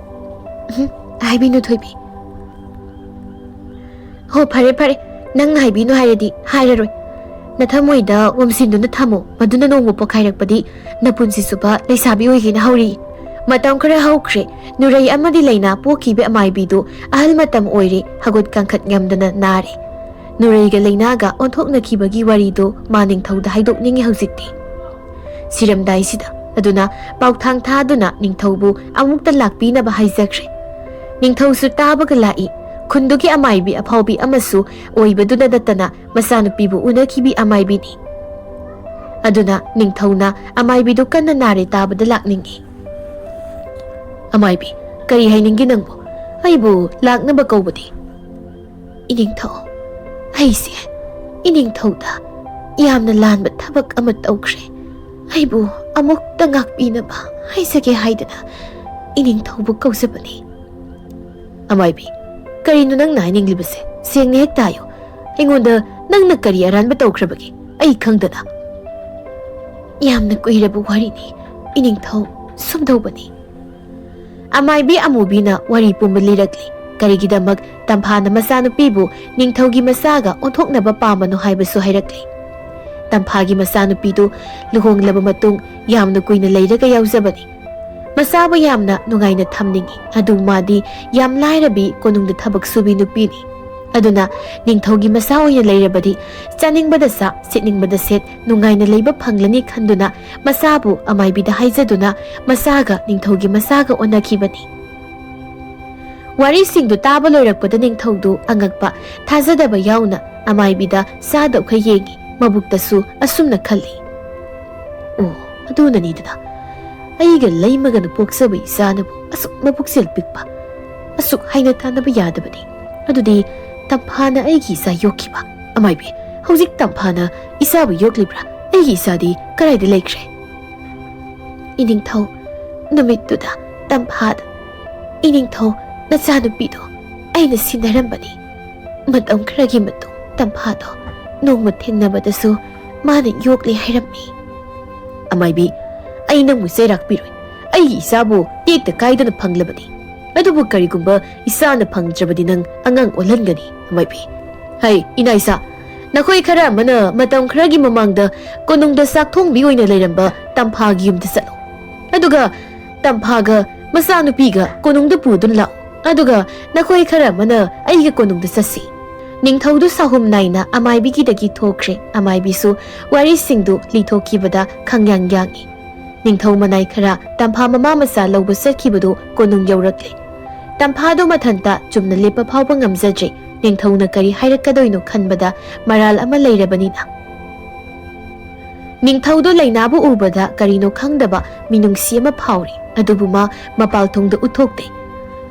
ꯎꯝ, ꯍꯥꯏꯕꯤꯅꯨ ꯊꯣꯏꯕꯤ꯫ ꯍꯣ, ꯐꯔꯦ ꯐꯔꯦ, ꯅꯪꯅ ꯍꯥꯏꯕꯤꯅꯨ ꯍꯥꯏꯔꯗꯤ ꯍꯥꯏꯔꯔꯣꯏ꯫ ꯅꯊꯃꯣꯏꯗ ꯑꯣꯝꯁꯤꯟꯗꯨꯅ ꯊꯝꯃꯣ, ꯃꯗꯨꯅ ꯅꯣꯡꯃ ꯄꯣꯛꯈꯥꯏꯔꯛꯄꯗꯤ ꯅꯄꯨꯟꯁꯤ ꯆꯨꯞꯄ ꯂꯩꯁꯥꯕꯤ ꯑꯣꯏꯒꯦꯅ ꯍꯧꯔꯤ꯫ ꯃꯇꯝ ꯈꯔ ꯍꯧꯈ꯭ꯔꯦ, ꯅꯨꯔꯩ ꯑꯃꯗꯤ ꯂꯩꯅꯥ ꯄꯣꯛꯈꯤꯕ ꯑꯃꯥꯏꯕꯤꯗꯨ ꯑꯍꯜ ꯃꯇꯝ ꯑꯣꯏꯔꯦ, ꯍꯧꯒꯠ ꯀꯥꯡꯈꯠ ꯉꯝꯗꯅ ꯅꯥꯔꯦ꯫ ꯅꯨꯔꯩꯒ ꯂꯩꯅꯥꯒ ꯑꯣꯟꯊꯣꯛꯅꯈꯤꯕꯒꯤ ꯋꯥꯔꯤꯗꯨ ꯃꯥ ꯅꯤꯡꯊꯧꯗ ꯍꯥꯏꯗꯣꯛꯅꯤꯡꯉꯤ ꯍꯧꯖꯤꯛꯇꯤ꯫ ꯁꯤꯔꯝꯗꯥꯏꯁꯤꯗ ꯑꯗꯨꯅ ꯄꯥꯎꯊꯥꯡ ꯊꯥꯗꯨꯅ ꯅꯤꯡꯊꯧꯕꯨ ꯑꯃꯨꯛꯇ ꯂꯥꯛꯄꯤꯅꯕ ꯍꯥꯏꯖꯈ꯭ꯔꯦ꯫ ꯅꯤꯡꯊꯧꯁꯨ ꯇꯥꯕꯒ ꯂꯥꯛꯏ꯫ ꯈꯨꯟꯗꯨꯒꯤ ꯑꯃꯥꯏꯕꯤ ꯑꯐꯥꯎꯕꯤ ꯑꯃꯁꯨ ꯑꯣꯏꯕꯗꯨꯅ ꯅꯠꯇꯅ ꯃꯆꯥꯅꯨꯄꯤꯕꯨ ꯎꯅꯈꯤꯕꯤ ꯑꯃꯥꯏꯕꯤꯅꯤ꯫ ꯑꯗꯨꯅ ꯅꯤꯡꯊꯧꯅ ꯑꯃꯥꯏꯕꯤꯗꯨ ꯀꯟꯅ ꯅꯥꯔꯦ ꯇꯥꯕꯗ ꯂꯥꯛꯅꯤꯡꯏ꯫ "ꯑꯃꯥꯏꯕꯤ, ꯀꯔꯤ ꯍꯥꯏꯅꯤꯡꯒꯦ ꯅꯪꯕꯨ? ꯑꯩꯕꯨ ꯂꯥꯛꯅꯕ ꯀꯧꯕꯗꯤ?" "ꯏꯅꯤꯡꯊꯧ, ꯑꯩꯁꯦ ꯏꯅꯤꯡꯊꯧꯗ ꯌꯥꯝꯅ ꯂꯥꯟꯕ ꯊꯕꯛ ꯑꯃ ꯇꯧꯈ꯭ꯔꯦ꯫ ꯑꯩꯕꯨ ꯑꯃꯨꯛꯇ ꯉꯥꯛꯄꯤꯅꯕ ꯍꯥꯏꯖꯒꯦ ꯍꯥꯏꯗꯅ ꯏꯅꯤꯡꯊꯧꯕꯨ ꯀꯧꯖꯕꯅꯤ꯫" "ꯑꯃꯥꯏꯕꯤ, ꯀꯔꯤꯅꯣ ꯅꯪꯅ ꯍꯥꯏꯅꯤꯡꯂꯤꯕꯁꯦ? ꯁꯦꯡꯅ ꯍꯦꯛ ꯇꯥꯌꯨ꯫ ꯑꯩꯉꯣꯟꯗ ꯅꯪꯅ ꯀꯔꯤ ꯑꯔꯥꯟꯕ ꯇꯧꯈ꯭ꯔꯕꯒꯦ? ꯑꯩ ꯈꯪꯗꯅ꯫ ꯌꯥꯝꯅ ꯀꯨꯏꯔꯕ ꯋꯥꯔꯤꯅꯤ, ꯏꯅꯤꯡꯊꯧ꯫ ꯁꯨꯝꯗꯧꯕꯅꯤ꯫ ꯑꯃꯥꯏꯕꯤ ꯑꯃꯨꯕꯤꯅ ꯋꯥꯔꯤ ꯄꯨꯝꯕ ꯂꯤꯔꯛꯂꯤ꯫ ꯀꯔꯤꯒꯤꯗꯃꯛ ꯇꯝꯐꯥꯅ ꯃꯆꯥꯅꯨꯄꯤꯕꯨ ꯅꯤꯡꯊꯧꯒꯤ ꯃꯆꯥꯒ ꯑꯣꯟꯊꯣꯛꯅꯕ ꯄꯥꯝꯕꯅꯣ ꯍꯥꯏꯕꯁꯨ ꯍꯥꯏꯔꯛꯂꯤ꯫ ꯇꯝꯐꯥꯒꯤ ꯃꯆꯥꯅꯨꯄꯤꯗꯨ ꯂꯨꯍꯣꯡꯂꯕ ꯃꯇꯨꯡ ꯌꯥꯝꯅ ꯀꯨꯏꯅ ꯂꯩꯔꯒ ꯌꯥꯎꯖꯕꯅꯤ꯫ ꯃꯆꯥꯕꯨ ꯌꯥꯝꯅ ꯅꯨꯡꯉꯥꯏꯅ ꯊꯝꯅꯤꯡꯏ꯫ ꯑꯗꯨ ꯃꯥꯗꯤ ꯌꯥꯝ ꯂꯥꯏꯔꯕꯤ ꯀꯣꯅꯨꯡꯗ ꯊꯕꯛ ꯁꯨꯕꯤ ꯅꯨꯄꯤꯅꯤ꯫ ꯑꯗꯨꯅ ꯅꯤꯡꯊꯧꯒꯤ ꯃꯆꯥ ꯑꯣꯏꯅ ꯂꯩꯔꯕꯗꯤ ꯆꯥꯅꯤꯡꯕꯗ ꯆꯥ, ꯁꯦꯠꯅꯤꯡꯕꯗ ꯁꯦꯠ, ꯅꯨꯡꯉꯥꯏꯅ ꯂꯩꯕ ꯐꯪꯂꯅꯤ ꯈꯟꯗꯨꯅ ꯃꯆꯥꯕꯨ ꯑꯃꯥꯏꯕꯤꯗ ꯍꯥꯏꯖꯗꯨꯅ ꯃꯆꯥꯒ ꯅꯤꯡꯊꯧꯒꯤ ꯃꯆꯥꯒ ꯑꯣꯟꯅꯈꯤꯕꯅꯤ꯫ ꯋꯥꯔꯤꯁꯤꯡꯗꯨ ꯇꯥꯕ ꯂꯣꯏꯔꯛꯄꯗ ꯅꯤꯡꯊꯧꯗꯨ ꯑꯉꯛꯄ, ꯊꯥꯖꯗꯕ ꯌꯥꯎꯅ ꯑꯃꯥꯏꯕꯤꯗ ꯆꯥꯗꯧꯈꯩ ꯌꯦꯡꯏ꯫ ꯃꯕꯨꯛꯇꯁꯨ ꯑꯁꯨꯝꯅ ꯈꯜꯂꯤ, "ꯑꯣ, ꯑꯗꯨꯅꯅꯤꯗꯅ ꯑꯩꯒ ꯂꯩꯃꯒꯅ ꯄꯣꯛꯆꯕ ꯏꯆꯥꯅꯕꯨ ꯑꯁꯨꯛ ꯃꯕꯨꯛꯆꯦꯜ ꯄꯤꯛꯄ, ꯑꯁꯨꯛ ꯍꯥꯏꯅ ꯇꯥꯟꯅꯕ ꯌꯥꯗꯕꯅꯤ꯫ ꯑꯗꯨꯗꯤ ꯇꯝꯐꯥꯅ ꯑꯩꯒꯤ ꯏꯆꯥ ꯌꯣꯛꯈꯤꯕ? ꯑꯃꯥꯏꯕꯤ, ꯍꯧꯖꯤꯛ ꯇꯝꯐꯥꯅ ꯏꯆꯥꯕꯨ ꯌꯣꯛꯂꯤꯕ꯭ꯔꯥ? ꯑꯩꯒꯤ ꯏꯆꯥꯗꯤ ꯀꯗꯥꯏꯗ ꯂꯩꯈ꯭ꯔꯦ?" ꯏꯅꯤꯡꯊꯧ, ꯅꯨꯃꯤꯠꯇꯨꯗ ꯇꯝꯐꯥꯗ, ꯏꯅꯤꯡꯊꯧ, ꯅꯆꯥꯅꯨꯄꯤꯗꯣ ꯑꯩꯅ ꯁꯤꯟꯅꯔꯝꯕꯅꯤ꯫ ꯃꯇꯝ ꯈꯔꯒꯤ ꯃꯇꯨꯡ ꯇꯝꯐꯥꯗꯣ ꯅꯣꯡꯃ ꯊꯦꯡꯅꯕꯗꯁꯨ ꯃꯥꯅ ꯌꯣꯛꯂꯦ ꯍꯥꯏꯔꯝꯃꯤ꯫ ꯑꯃꯥꯏꯕꯤ, ꯑꯩ ꯅꯪꯕꯨ ꯆꯩꯔꯥꯛ ꯄꯤꯔꯣꯏ꯫ ꯑꯩꯒꯤ ꯏꯆꯥꯕꯨ ꯇꯦꯛꯇ ꯀꯥꯏꯗꯅ ꯐꯪꯂꯕꯅꯤ꯫ ꯑꯗꯨꯕꯨ ꯀꯔꯤꯒꯨꯝꯕ ꯏꯆꯥꯅ ꯐꯪꯗ꯭ꯔꯕꯗꯤ ꯅꯪ ꯑꯉꯥꯡ ꯑꯣꯜꯍꯟꯒꯅꯤ, ꯑꯃꯥꯏꯕꯤ꯫ ꯍꯩ, ꯏꯅꯥꯏꯁꯥ, ꯅꯈꯣꯏ ꯈꯔ ꯑꯃꯅ ꯃꯇꯝ ꯈꯔꯒꯤ ꯃꯃꯥꯡꯗ ꯀꯣꯅꯨꯡꯗ ꯆꯥꯛꯊꯣꯡꯕꯤ ꯑꯣꯏꯅ ꯂꯩꯔꯝꯕ ꯇꯝꯐꯥꯒꯤ ꯌꯨꯝꯗ ꯆꯠꯂꯨ꯫ ꯑꯗꯨꯒ ꯇꯝꯐꯥꯒ ꯃꯆꯥꯅꯨꯄꯤꯒ ꯀꯣꯅꯨꯡꯗ ꯄꯨꯗꯨꯅ ꯂꯥꯛꯎ꯫ ꯑꯗꯨꯒ ꯅꯈꯣꯏ ꯈꯔ ꯑꯃꯅ ꯑꯩꯒ ꯀꯣꯅꯨꯡꯗ ꯆꯠꯁꯤ꯫ ꯅꯤꯡꯊꯧꯗꯨ ꯁꯥꯍꯨꯝ ꯅꯥꯏꯅ ꯑꯃꯥꯏꯕꯤꯒꯤꯗꯒꯤ ꯊꯣꯛꯈ꯭ꯔꯦ꯫ ꯑꯃꯥꯏꯕꯤꯁꯨ ꯋꯥꯔꯤꯁꯤꯡꯗꯨ ꯂꯤꯊꯣꯛꯈꯤꯕꯗ ꯈꯪꯌꯥꯡ ꯌꯥꯡꯏ꯫ ꯅꯤꯡꯊꯧ ꯃꯅꯥꯏ ꯈꯔ ꯇꯝꯐꯥ ꯃꯃꯥ ꯃꯆꯥ ꯂꯧꯕ ꯆꯠꯈꯤꯕꯗꯨ ꯀꯣꯅꯨꯡ ꯌꯧꯔꯛꯂꯦ꯫ ꯇꯝꯐꯥꯗꯨ ꯃꯊꯟꯇ ꯆꯨꯝꯅ ꯂꯦꯞꯄ ꯐꯥꯎꯕ ꯉꯝꯖꯗ꯭ꯔꯦ꯫ ꯅꯤꯡꯊꯧꯅ ꯀꯔꯤ ꯍꯥꯏꯔꯛꯀꯗꯣꯏꯅꯣ ꯈꯟꯕꯗ ꯃꯔꯥꯜ ꯑꯃ ꯂꯩꯔꯕꯅꯤꯅ꯫ ꯅꯤꯡꯊꯧꯗꯨ ꯂꯩꯅꯥꯕꯨ ꯎꯕꯗ ꯀꯔꯤꯅꯣ ꯈꯪꯗꯕ ꯃꯤꯅꯨꯡꯁꯤ ꯑꯃ ꯐꯥꯎꯔꯤ꯫ ꯑꯗꯨꯕꯨ ꯃꯥ ꯃꯄꯥꯜ ꯊꯣꯡꯗ ꯎꯠꯊꯣꯛꯇꯦ꯫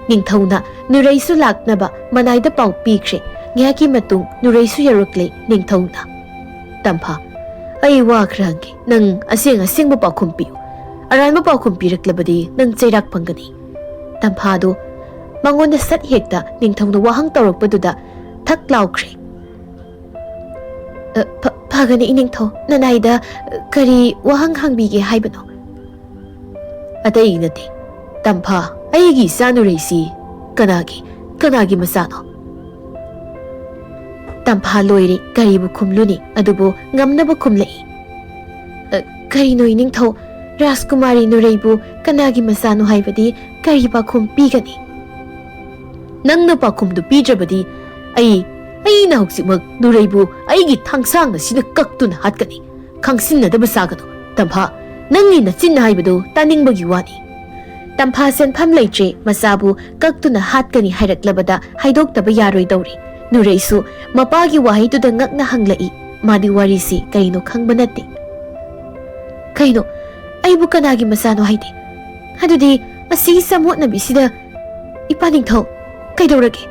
ꯅꯤꯡꯊꯧꯅ ꯅꯨꯔꯩꯁꯨ ꯂꯥꯛꯅꯕ ꯃꯅꯥꯏꯗ ꯄꯥꯎ ꯄꯤꯈ꯭ꯔꯦ꯫ ꯉꯥꯏꯍꯥꯛꯀꯤ ꯃꯇꯨꯡ ꯅꯨꯔꯩꯁꯨ ꯌꯧꯔꯛꯂꯦ꯫ ꯅꯤꯡꯊꯧꯅ, "ꯇꯝꯐꯥ, ꯑꯩ ꯋꯥ ꯈꯔ ꯍꯪꯒꯦ꯫ ꯅꯪ ꯑꯁꯦꯡ ꯑꯁꯦꯡꯕ ꯄꯥꯎꯈꯨꯝ ꯄꯤꯌꯨ꯫ ꯑꯔꯥꯟꯕ ꯄꯥꯎꯈꯨꯝ ꯄꯤꯔꯛꯂꯕꯗꯤ ꯅꯪ ꯆꯩꯔꯥꯛ ꯐꯪꯒꯅꯤ꯫" ꯇꯝꯐꯥꯗꯨ ꯃꯉꯣꯟꯗ ꯁꯠ ꯍꯦꯛꯇ ꯅꯤꯡꯊꯧꯅ ꯋꯥꯍꯪ ꯇꯧꯔꯛꯄꯗꯨꯗ ꯊꯛ ꯂꯥꯎꯈ꯭ꯔꯦ꯫ "ꯑ, ꯐ-, ꯐꯒꯅꯤ, ꯏꯅꯤꯡꯊꯧ꯫ ꯅꯅꯥꯏꯗ, ꯑ, ꯀꯔꯤ ꯋꯥꯍꯪ ꯍꯪꯕꯤꯒꯦ ꯍꯥꯏꯕꯅꯣ?" "ꯑꯇꯩ ꯅꯠꯇꯦ꯫ ꯇꯝꯐꯥ, ꯑꯩꯒꯤ ꯏꯆꯥ ꯅꯨꯔꯩꯁꯤ ꯀꯅꯥꯒꯤ, ꯀꯅꯥꯒꯤ ꯃꯆꯥꯅꯣ?" ꯇꯝꯐꯥ ꯂꯣꯏꯔꯦ, ꯀꯔꯤꯕꯨ ꯈꯨꯝꯂꯨꯅꯤ? ꯑꯗꯨꯕꯨ ꯉꯝꯅꯕ ꯈꯨꯝꯂꯛꯏ꯫ "ꯑ, ꯀꯔꯤꯅꯣ ꯏꯅꯤꯡꯊꯧ? ꯔꯥꯖꯀꯨꯃꯥꯔꯤ ꯅꯨꯔꯩꯕꯨ ꯀꯅꯥꯒꯤ ꯃꯆꯥꯅꯣ ꯍꯥꯏꯕꯗꯤ ꯀꯔꯤ ꯄꯥꯎꯈꯨꯝ ꯄꯤꯒꯅꯤ?" "ꯅꯪꯅ ꯄꯥꯎꯈꯨꯝꯗꯨ ꯄꯤꯗ꯭ꯔꯕꯗꯤ ꯑꯩ, ꯑꯩꯅ ꯍꯧꯖꯤꯛꯃꯛ ꯅꯨꯔꯩꯕꯨ ꯑꯩꯒꯤ ꯊꯥꯡꯁꯥꯡ ꯑꯁꯤꯅ ꯀꯛꯇꯨꯅ ꯍꯥꯠꯀꯅꯤ꯫ ꯈꯪꯁꯤꯟꯅꯗꯕ ꯁꯥꯒꯅꯨ꯫ ꯇꯝꯐꯥ, ꯅꯪꯒꯤ ꯅꯆꯤꯟ ꯍꯥꯏꯕꯗꯨ ꯇꯥꯅꯤꯡꯕꯒꯤ ꯋꯥꯅꯤ꯫" ꯇꯝꯐꯥ ꯁꯦꯟꯐꯝ ꯂꯩꯇ꯭ꯔꯦ, ꯃꯆꯥꯕꯨ ꯀꯛꯇꯨꯅ ꯍꯥꯠꯀꯅꯤ ꯍꯥꯏꯔꯛꯂꯕꯗ ꯍꯥꯏꯗꯣꯛꯇꯕ ꯌꯥꯔꯣꯏꯗꯧꯔꯤ꯫ ꯅꯨꯔꯩꯁꯨ ꯃꯄꯥꯒꯤ ꯋꯥꯍꯩꯗꯨꯗ ꯉꯛꯅ ꯍꯪꯂꯛꯏ꯫ ꯃꯥꯗꯤ ꯋꯥꯔꯤꯁꯤ ꯀꯩꯅꯣ ꯈꯪꯕ ꯅꯠꯇꯦ꯫ "ꯀꯩꯅꯣ? ꯑꯩꯕꯨ ꯀꯅꯥꯒꯤ ꯃꯆꯥꯅꯣ ꯍꯥꯏꯗꯤ? ꯑꯗꯨꯗꯤ ꯑꯁꯤꯒꯤ ꯆꯃꯣꯠꯅꯕꯤꯁꯤꯗ ꯏꯄꯥ ꯅꯤꯡꯊꯧ, ꯀꯩꯗꯧꯔꯒꯦ?"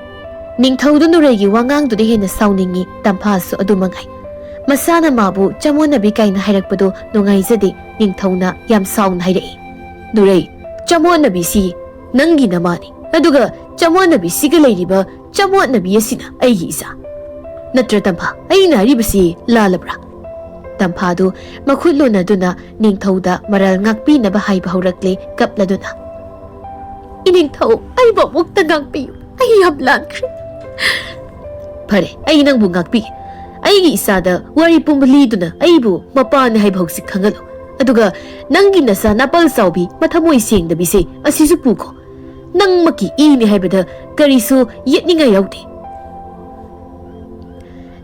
ꯅꯤꯡꯊꯧꯗꯨ ꯅꯨꯔꯩꯒꯤ ꯋꯥꯉꯥꯡꯗꯨꯗ ꯍꯦꯟꯅ ꯁꯥꯎꯅꯤꯡꯉꯤ, ꯇꯝꯐꯥꯁꯨ ꯑꯗꯨ ꯃꯉꯥꯏ꯫ ꯃꯁꯥꯅ ꯃꯥꯕꯨ ꯆꯃꯣꯠꯅꯕꯤ ꯀꯥꯏꯅ ꯍꯥꯏꯔꯛꯄꯗꯨ ꯅꯨꯡꯉꯥꯏꯖꯗꯦ, ꯅꯤꯡꯊꯧꯅ ꯌꯥꯝ ꯁꯥꯎꯅ ꯍꯥꯏꯔꯛꯏ꯫ "ꯅꯨꯔꯩ, ꯆꯃꯣꯠꯅꯕꯤꯁꯤ ꯅꯪꯒꯤ ꯅꯃꯥꯅꯤ, ꯑꯗꯨꯒ ꯆꯃꯣꯠꯅꯕꯤꯁꯤꯒ ꯂꯩꯔꯤꯕ ꯆꯃꯣꯠꯅꯕꯤ ꯑꯁꯤꯅ ꯑꯩꯒꯤ ꯏꯆꯥ꯫ ꯅꯠꯇ꯭ꯔ ꯇꯝꯐꯥ, ꯑꯩꯅ ꯍꯥꯏꯔꯤꯕꯁꯤ ꯂꯥꯜꯂꯕ꯭ꯔꯥ?" ꯇꯝꯐꯥꯗꯨ ꯃꯈꯨꯠ ꯂꯣꯟꯅꯗꯨꯅ ꯅꯤꯡꯊꯧꯗ ꯃꯔꯥꯜ ꯉꯥꯛꯄꯤꯅꯕ ꯍꯥꯏꯕ ꯍꯧꯔꯛꯂꯦ ꯀꯞꯂꯗꯨꯅ꯫ "ꯏꯅꯤꯡꯊꯧ, ꯑꯩꯕꯨ ꯑꯃꯨꯛꯇ ꯉꯥꯛꯄꯤꯌꯨ꯫ ꯑꯩ ꯌꯥꯝ ꯂꯥꯟꯈ꯭ꯔꯦ꯫" "ꯐꯔꯦ, ꯑꯩ ꯅꯪꯕꯨ ꯉꯥꯛꯄꯤꯒꯦ꯫ ꯑꯩꯒꯤ ꯏꯆꯥꯗ ꯋꯥꯔꯤ ꯄꯨꯝꯕ ꯂꯤꯗꯨꯅ ꯑꯩꯕꯨ ꯃꯄꯥꯅꯤ ꯍꯥꯏꯕ ꯍꯧꯖꯤꯛ ꯈꯪꯍꯜꯂꯨ꯫ ꯑꯗꯨꯒ ꯅꯪꯒꯤ ꯅꯆꯥ ꯅꯥꯄꯜ ꯆꯥꯎꯕꯤ ꯃꯊꯃꯣꯏ ꯁꯦꯡꯗꯕꯤꯁꯦ ꯑꯁꯤꯁꯨ ꯄꯨꯈꯣ꯫ ꯅꯪꯃꯛꯀꯤ ꯏꯅꯤ ꯍꯥꯏꯕꯗ ꯀꯔꯤꯁꯨ ꯌꯦꯠꯅꯤꯡꯉꯥꯏ ꯌꯥꯎꯗꯦ꯫"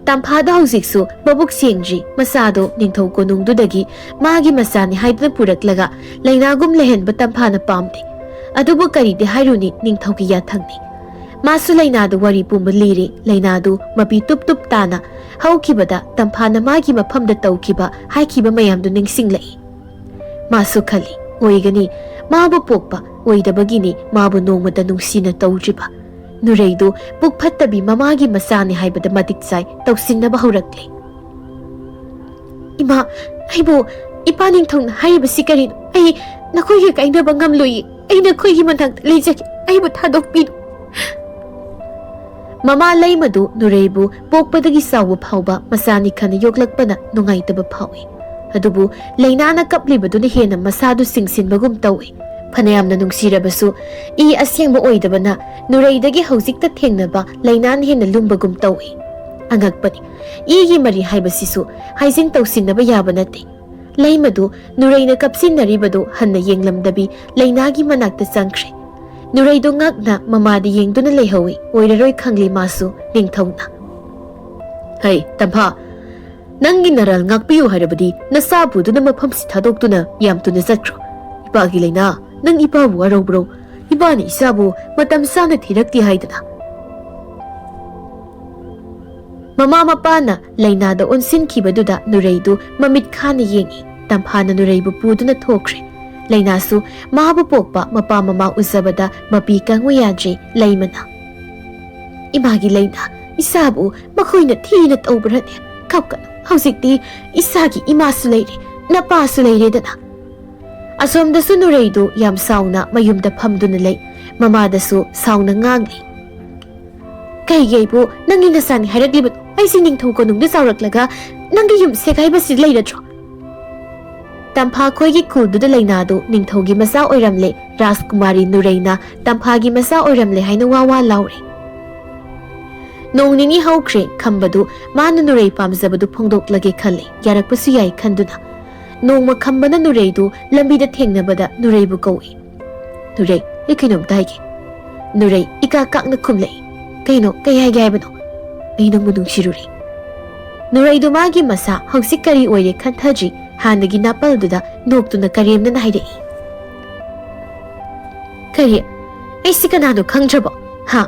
ꯇꯝꯐꯥꯗ ꯍꯧꯖꯤꯛꯁꯨ ꯃꯕꯨꯛ ꯁꯦꯡꯗ꯭ꯔꯤ꯫ ꯃꯆꯥꯗꯣ ꯅꯤꯡꯊꯧ ꯀꯣꯅꯨꯡꯗꯨꯗꯒꯤ ꯃꯥꯒꯤ ꯃꯆꯥꯅꯤ ꯍꯥꯏꯗꯨꯅ ꯄꯨꯔꯛꯂꯒ ꯂꯩꯅꯥꯒꯨꯝ ꯂꯩꯍꯟꯕ ꯇꯝꯐꯥꯅ ꯄꯥꯝꯗꯦ꯫ ꯑꯗꯨꯕꯨ ꯀꯔꯤꯗꯤ ꯍꯥꯏꯔꯨꯅꯤ, ꯅꯤꯡꯊꯧꯒꯤ ꯌꯥꯊꯪꯅꯤ꯫ ꯃꯥꯁꯨ ꯂꯩꯅꯥꯗꯨ ꯋꯥꯔꯤ ꯄꯨꯝꯕ ꯂꯤꯔꯦ꯫ ꯂꯩꯅꯥꯗꯨ ꯃꯄꯤ ꯇꯨꯞ ꯇꯨꯞ ꯇꯥꯅ ꯍꯧꯈꯤꯕꯗ ꯇꯝꯐꯥꯅ ꯃꯥꯒꯤ ꯃꯐꯝꯗ ꯇꯧꯈꯤꯕ ꯍꯥꯏꯈꯤꯕ ꯃꯌꯥꯝꯗꯨ ꯅꯤꯡꯁꯤꯡꯂꯛꯏ꯫ ꯃꯥꯁꯨ ꯈꯜꯂꯤ, ꯑꯣꯏꯒꯅꯤ, ꯃꯥꯕꯨ ꯄꯣꯛꯄ ꯑꯣꯏꯗꯕꯒꯤꯅꯤ ꯃꯥꯕꯨ ꯅꯣꯡꯃꯇ ꯅꯨꯡꯁꯤꯅ ꯇꯧꯗ꯭ꯔꯤꯕ꯫ ꯅꯨꯔꯩꯗꯨ ꯄꯨꯛ ꯐꯠꯇꯕꯤ ꯃꯃꯥꯒꯤ ꯃꯆꯥꯅꯤ ꯍꯥꯏꯕꯗ ꯃꯇꯤꯛ ꯆꯥꯏ ꯇꯧꯁꯤꯟꯅꯕ ꯍꯧꯔꯛꯂꯦ꯫ "ꯏꯃꯥ, ꯑꯩꯕꯨ ꯏꯄꯥ ꯅꯤꯡꯊꯧꯅ ꯍꯥꯏꯔꯤꯕꯁꯤ ꯀꯔꯤꯅꯣ? ꯑꯩ ꯅꯈꯣꯏꯒ ꯀꯥꯏꯅꯕ ꯉꯝꯂꯣꯏꯌꯦ꯫ ꯑꯩ ꯅꯈꯣꯏꯒꯤ ꯃꯅꯥꯛꯇ ꯂꯩꯖꯒꯦ꯫ ꯑꯩꯕꯨ ꯊꯥꯗꯣꯛꯄꯤꯔꯣ꯫" ꯃꯃꯥ ꯂꯩꯃꯗꯨ ꯅꯨꯔꯩꯕꯨ ꯄꯣꯛꯄꯗꯒꯤ ꯆꯥꯎꯕ ꯐꯥꯎꯕ ꯃꯆꯥꯅꯤ ꯈꯟꯅ ꯌꯣꯛꯂꯛꯄꯅ ꯅꯨꯡꯉꯥꯏꯇꯕ ꯐꯥꯎꯏ꯫ ꯑꯗꯨꯕꯨ ꯂꯩꯅꯥꯅ ꯀꯞꯂꯤꯕꯗꯨꯅ ꯍꯦꯟꯅ ꯃꯁꯥꯗꯨ ꯆꯤꯡꯁꯤꯟꯕꯒꯨꯝ ꯇꯧꯏ꯫ ꯐꯅꯌꯥꯝꯅ ꯅꯨꯡꯁꯤꯔꯕꯁꯨ ꯏ ꯑꯁꯦꯡꯕ ꯑꯣꯏꯗꯕꯅ ꯅꯨꯔꯩꯗꯒꯤ ꯍꯧꯖꯤꯛꯇ ꯊꯦꯡꯅꯕ ꯂꯩꯅꯥꯅ ꯍꯦꯟꯅ ꯂꯨꯝꯕꯒꯨꯝ ꯇꯧꯏ꯫ ꯑꯉꯛꯄꯅꯤ, ꯏꯒꯤ ꯃꯔꯤ ꯍꯥꯏꯕꯁꯤꯁꯨ ꯍꯥꯏꯖꯤꯟ ꯇꯧꯁꯤꯟꯅꯕ ꯌꯥꯕ ꯅꯠꯇꯦ꯫ ꯂꯩꯃꯗꯨ ꯅꯨꯔꯩꯅ ꯀꯞꯁꯤꯟꯅꯔꯤꯕꯗꯨ ꯍꯟꯅ ꯌꯦꯡꯂꯝꯗꯕꯤ ꯂꯩꯅꯥꯒꯤ ꯃꯅꯥꯛꯇ ꯆꯪꯈ꯭ꯔꯦ꯫ ꯅꯨꯔꯩꯗꯨ ꯉꯛꯅ ꯃꯃꯥꯗ ꯌꯦꯡꯗꯨꯅ ꯂꯩꯍꯧꯏ꯫ ꯑꯣꯏꯔꯔꯣꯏ ꯈꯪꯂꯤ ꯃꯥꯁꯨ ꯅꯤꯡꯊꯧꯅ꯫ "ꯍꯩ, ꯇꯝꯐꯥ, ꯅꯪꯒꯤ ꯅꯔꯥꯜ ꯉꯥꯛꯄꯤꯌꯨ ꯍꯥꯏꯔꯕꯗꯤ ꯅꯆꯥ ꯄꯨꯗꯨꯅ ꯃꯐꯝꯁꯤ ꯊꯥꯗꯣꯛꯇꯨꯅ ꯌꯥꯝ ꯊꯨꯅ ꯆꯠꯈ꯭ꯔꯣ꯫ ꯏꯄꯥꯒꯤ ꯂꯩꯅꯥ, ꯅꯪ ꯏꯄꯥꯕꯨ ꯋꯥꯔꯧꯕ꯭ꯔꯣ? ꯏꯄꯥꯅ ꯏꯆꯥꯕꯨ ꯃꯇꯝ ꯆꯥꯅ ꯊꯤꯔꯛꯇꯦ ꯍꯥꯏꯗꯅ?" ꯃꯃꯥ ꯃꯄꯥꯅ ꯂꯩꯅꯥꯗ ꯑꯣꯟꯁꯤꯟꯈꯤꯕꯗꯨꯗ ꯅꯨꯔꯩꯗꯨ ꯃꯃꯤꯠ ꯈꯥꯅ ꯌꯦꯡꯏ꯫ ꯇꯝꯐꯥꯅ ꯅꯨꯔꯩꯕꯨ ꯄꯨꯗꯨꯅ ꯊꯣꯛꯈ꯭ꯔꯦ꯫ ꯂꯩꯅꯥꯁꯨ ꯃꯥꯕꯨ ꯄꯣꯛꯄ ꯃꯄꯥ ꯃꯃꯥ ꯎꯖꯕꯗ ꯃꯄꯤ ꯀꯪꯉꯨ ꯌꯥꯗ꯭ꯔꯦ ꯂꯩꯃꯅ꯫ "ꯏꯃꯥꯒꯤ ꯂꯩꯅꯥ, ꯏꯆꯥꯕꯨ ꯃꯈꯣꯏꯅ ꯊꯤꯅ ꯇꯧꯕ꯭ꯔꯅꯦ? ꯀꯞꯀꯅꯨ, ꯍꯧꯖꯤꯛꯇꯤ ꯏꯆꯥꯒꯤ ꯏꯃꯥꯁꯨ ꯂꯩꯔꯦ, ꯅꯄꯥꯁꯨ ꯂꯩꯔꯦꯗꯅ꯫" ꯑꯁꯣꯝꯗꯁꯨ ꯅꯨꯔꯩꯗꯨ ꯌꯥꯝ ꯁꯥꯎꯅ ꯃꯌꯨꯝꯗ ꯐꯝꯗꯨꯅ ꯂꯩ꯫ ꯃꯃꯥꯗꯁꯨ ꯁꯥꯎꯅ ꯉꯥꯡꯂꯤ꯫ "ꯀꯩꯒꯤ ꯑꯩꯕꯨ ꯅꯪꯒꯤ ꯅꯆꯥꯅꯤ ꯍꯥꯏꯔꯛꯂꯤꯕꯅꯣ? ꯑꯩꯁꯤ ꯅꯤꯡꯊꯧ ꯀꯣꯅꯨꯡꯗ ꯆꯥꯎꯔꯛꯂꯒ ꯅꯪꯒꯤ ꯌꯨꯝ ꯁꯦꯒꯥꯏꯕꯁꯤ ꯂꯩꯔꯗ꯭ꯔꯣ?" ꯇꯝꯐꯥ ꯈꯣꯏꯒꯤ ꯈꯨꯜꯗꯨꯗ ꯂꯩꯅꯥꯗꯨ ꯅꯤꯡꯊꯧꯒꯤ ꯃꯆꯥ ꯑꯣꯏꯔꯝꯂꯦ꯫ ꯔꯥꯖꯀꯨꯃꯥꯔꯤ ꯅꯨꯔꯩꯅ ꯇꯝꯐꯥꯒꯤ ꯃꯆꯥ ꯑꯣꯏꯔꯝꯂꯦ ꯍꯥꯏꯅ ꯋꯥ ꯋꯥ ꯂꯥꯎꯔꯦ꯫ ꯅꯣꯡ ꯅꯤꯅꯤ ꯍꯧꯈ꯭ꯔꯦ꯫ ꯈꯝꯕꯗꯨ ꯃꯥꯅ ꯅꯨꯔꯩ ꯄꯥꯝꯖꯕꯗꯨ ꯐꯣꯡꯗꯣꯛꯂꯒꯦ ꯈꯜꯂꯦ꯫ ꯌꯥꯔꯛꯄꯁꯨ ꯌꯥꯏ ꯈꯟꯗꯨꯅ꯫ ꯅꯣꯡꯃ ꯈꯝꯕꯅ ꯅꯨꯔꯩꯗꯨ ꯂꯝꯕꯤꯗ ꯊꯦꯡꯅꯕꯗ ꯅꯨꯔꯩꯕꯨ ꯀꯧꯏ꯫ "ꯅꯨꯔꯩ, ꯑꯩ ꯀꯩꯅꯣꯝꯇ ꯍꯥꯏꯒꯦ꯫" ꯅꯨꯔꯩ ꯏꯀꯥ ꯀꯥꯛꯅ ꯈꯨꯝꯂꯛꯏ꯫ "ꯀꯩꯅꯣ? ꯀꯩ ꯍꯥꯏꯒꯦ ꯍꯥꯏꯕꯅꯣ?" "ꯑꯩ ꯅꯪꯕꯨ ꯅꯨꯡꯁꯤꯔꯨꯔꯦ꯫" ꯅꯨꯔꯩꯗꯨ ꯃꯥꯒꯤ ꯃꯁꯥ ꯍꯧꯖꯤꯛ ꯀꯔꯤ ꯑꯣꯏꯔꯦ ꯈꯟꯊꯗ꯭ꯔꯤ꯫ ꯍꯥꯟꯅꯒꯤ ꯅꯥꯄꯜꯗꯨꯗ ꯅꯣꯛꯇꯨꯅ ꯀꯔꯦꯝꯅꯅ ꯍꯥꯏꯔꯛꯏ꯫ "ꯀꯔꯤ? ꯑꯩꯁꯤ ꯀꯅꯥꯅꯣ ꯈꯪꯗ꯭ꯔꯕꯣ? ꯍꯥ?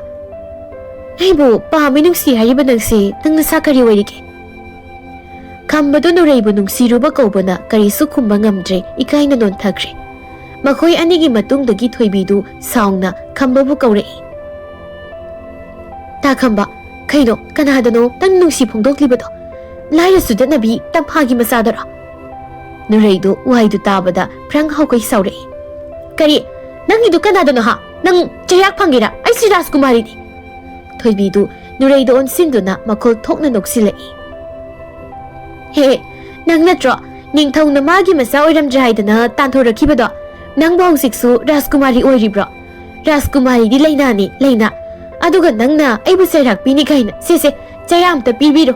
ꯑꯩꯕꯨ ꯄꯥꯝꯃꯤ ꯅꯨꯡꯁꯤ ꯍꯥꯏꯔꯤꯕ ꯅꯪꯁꯦ ꯅꯪ ꯅꯁꯥ ꯀꯔꯤ ꯑꯣꯏꯔꯤꯒꯦ?" ꯈꯝꯕꯗꯨ ꯅꯨꯔꯩꯕꯨ ꯅꯨꯡꯁꯤꯔꯨꯕ ꯀꯧꯕꯅ ꯀꯔꯤꯁꯨ ꯈꯨꯝꯕ ꯉꯝꯗ꯭ꯔꯦ, ꯏꯀꯥꯏꯅ ꯅꯣꯟꯊꯈ꯭ꯔꯦ꯫ ꯃꯈꯣꯏ ꯑꯅꯤꯒꯤ ꯃꯇꯨꯡꯗꯒꯤ ꯊꯣꯏꯕꯤꯗꯨ ꯁꯥꯎꯅ ꯈꯝꯕꯕꯨ ꯀꯧꯔꯛꯏ꯫ "ꯇꯥ ꯈꯝꯕ, ꯀꯩꯅꯣ, ꯀꯅꯥꯗꯅꯣ ꯅꯪ ꯅꯨꯡꯁꯤ ꯐꯣꯡꯗꯣꯛꯂꯤꯕꯗꯣ? ꯂꯥꯏꯔ ꯆꯨꯗꯠꯅꯕꯤ ꯇꯝꯐꯥꯒꯤ ꯃꯆꯥꯗꯔꯣ?" ꯅꯨꯔꯩꯗꯨ ꯋꯥꯍꯩꯗꯨ ꯇꯥꯕꯗ ꯐ꯭ꯔꯪ ꯍꯧꯒꯩ ꯁꯥꯎꯔꯛꯏ꯫ "ꯀꯔꯤ? ꯅꯪꯒꯤꯗꯨ ꯀꯅꯥꯗꯅꯣ ꯍꯥ? ꯅꯪ ꯆꯩꯔꯥꯛ ꯐꯪꯒꯦꯔꯥ? ꯑꯩꯁꯤ ꯔꯥꯖꯀꯨꯃꯥꯔꯤꯅꯤ꯫" ꯊꯣꯏꯕꯤꯗꯨ ꯅꯨꯔꯩꯗ ꯑꯣꯟꯁꯤꯟꯗꯨꯅ ꯃꯈꯣꯜ ꯊꯣꯛꯅ ꯅꯣꯛꯁꯤꯜꯂꯛꯏ꯫ "ꯍꯦ, ꯅꯪ ꯅꯠꯇ꯭ꯔꯣ ꯅꯤꯡꯊꯧꯅ ꯃꯥꯒꯤ ꯃꯆꯥ ꯑꯣꯏꯔꯝꯗ꯭ꯔꯦ ꯍꯥꯏꯗꯅ ꯇꯥꯟꯊꯣꯔꯛꯈꯤꯕꯗꯣ? ꯅꯪꯕꯨ ꯍꯧꯖꯤꯛꯁꯨ ꯔꯥꯖꯀꯨꯃꯥꯔꯤ ꯑꯣꯏꯔꯤꯕ꯭ꯔꯣ? ꯔꯥꯖꯀꯨꯃꯥꯔꯤꯗꯤ ꯂꯩꯅꯥꯅꯤ, ꯂꯩꯅꯥ꯫ ꯑꯗꯨꯒ ꯅꯪꯅ ꯑꯩꯕꯨ ꯆꯩꯔꯥꯛ ꯄꯤꯅꯤ ꯀꯥꯏꯅ꯫ ꯁꯦ, ꯁꯦ, ꯆꯩꯔꯥ ꯑꯝꯇ ꯄꯤꯕꯤꯔꯣ꯫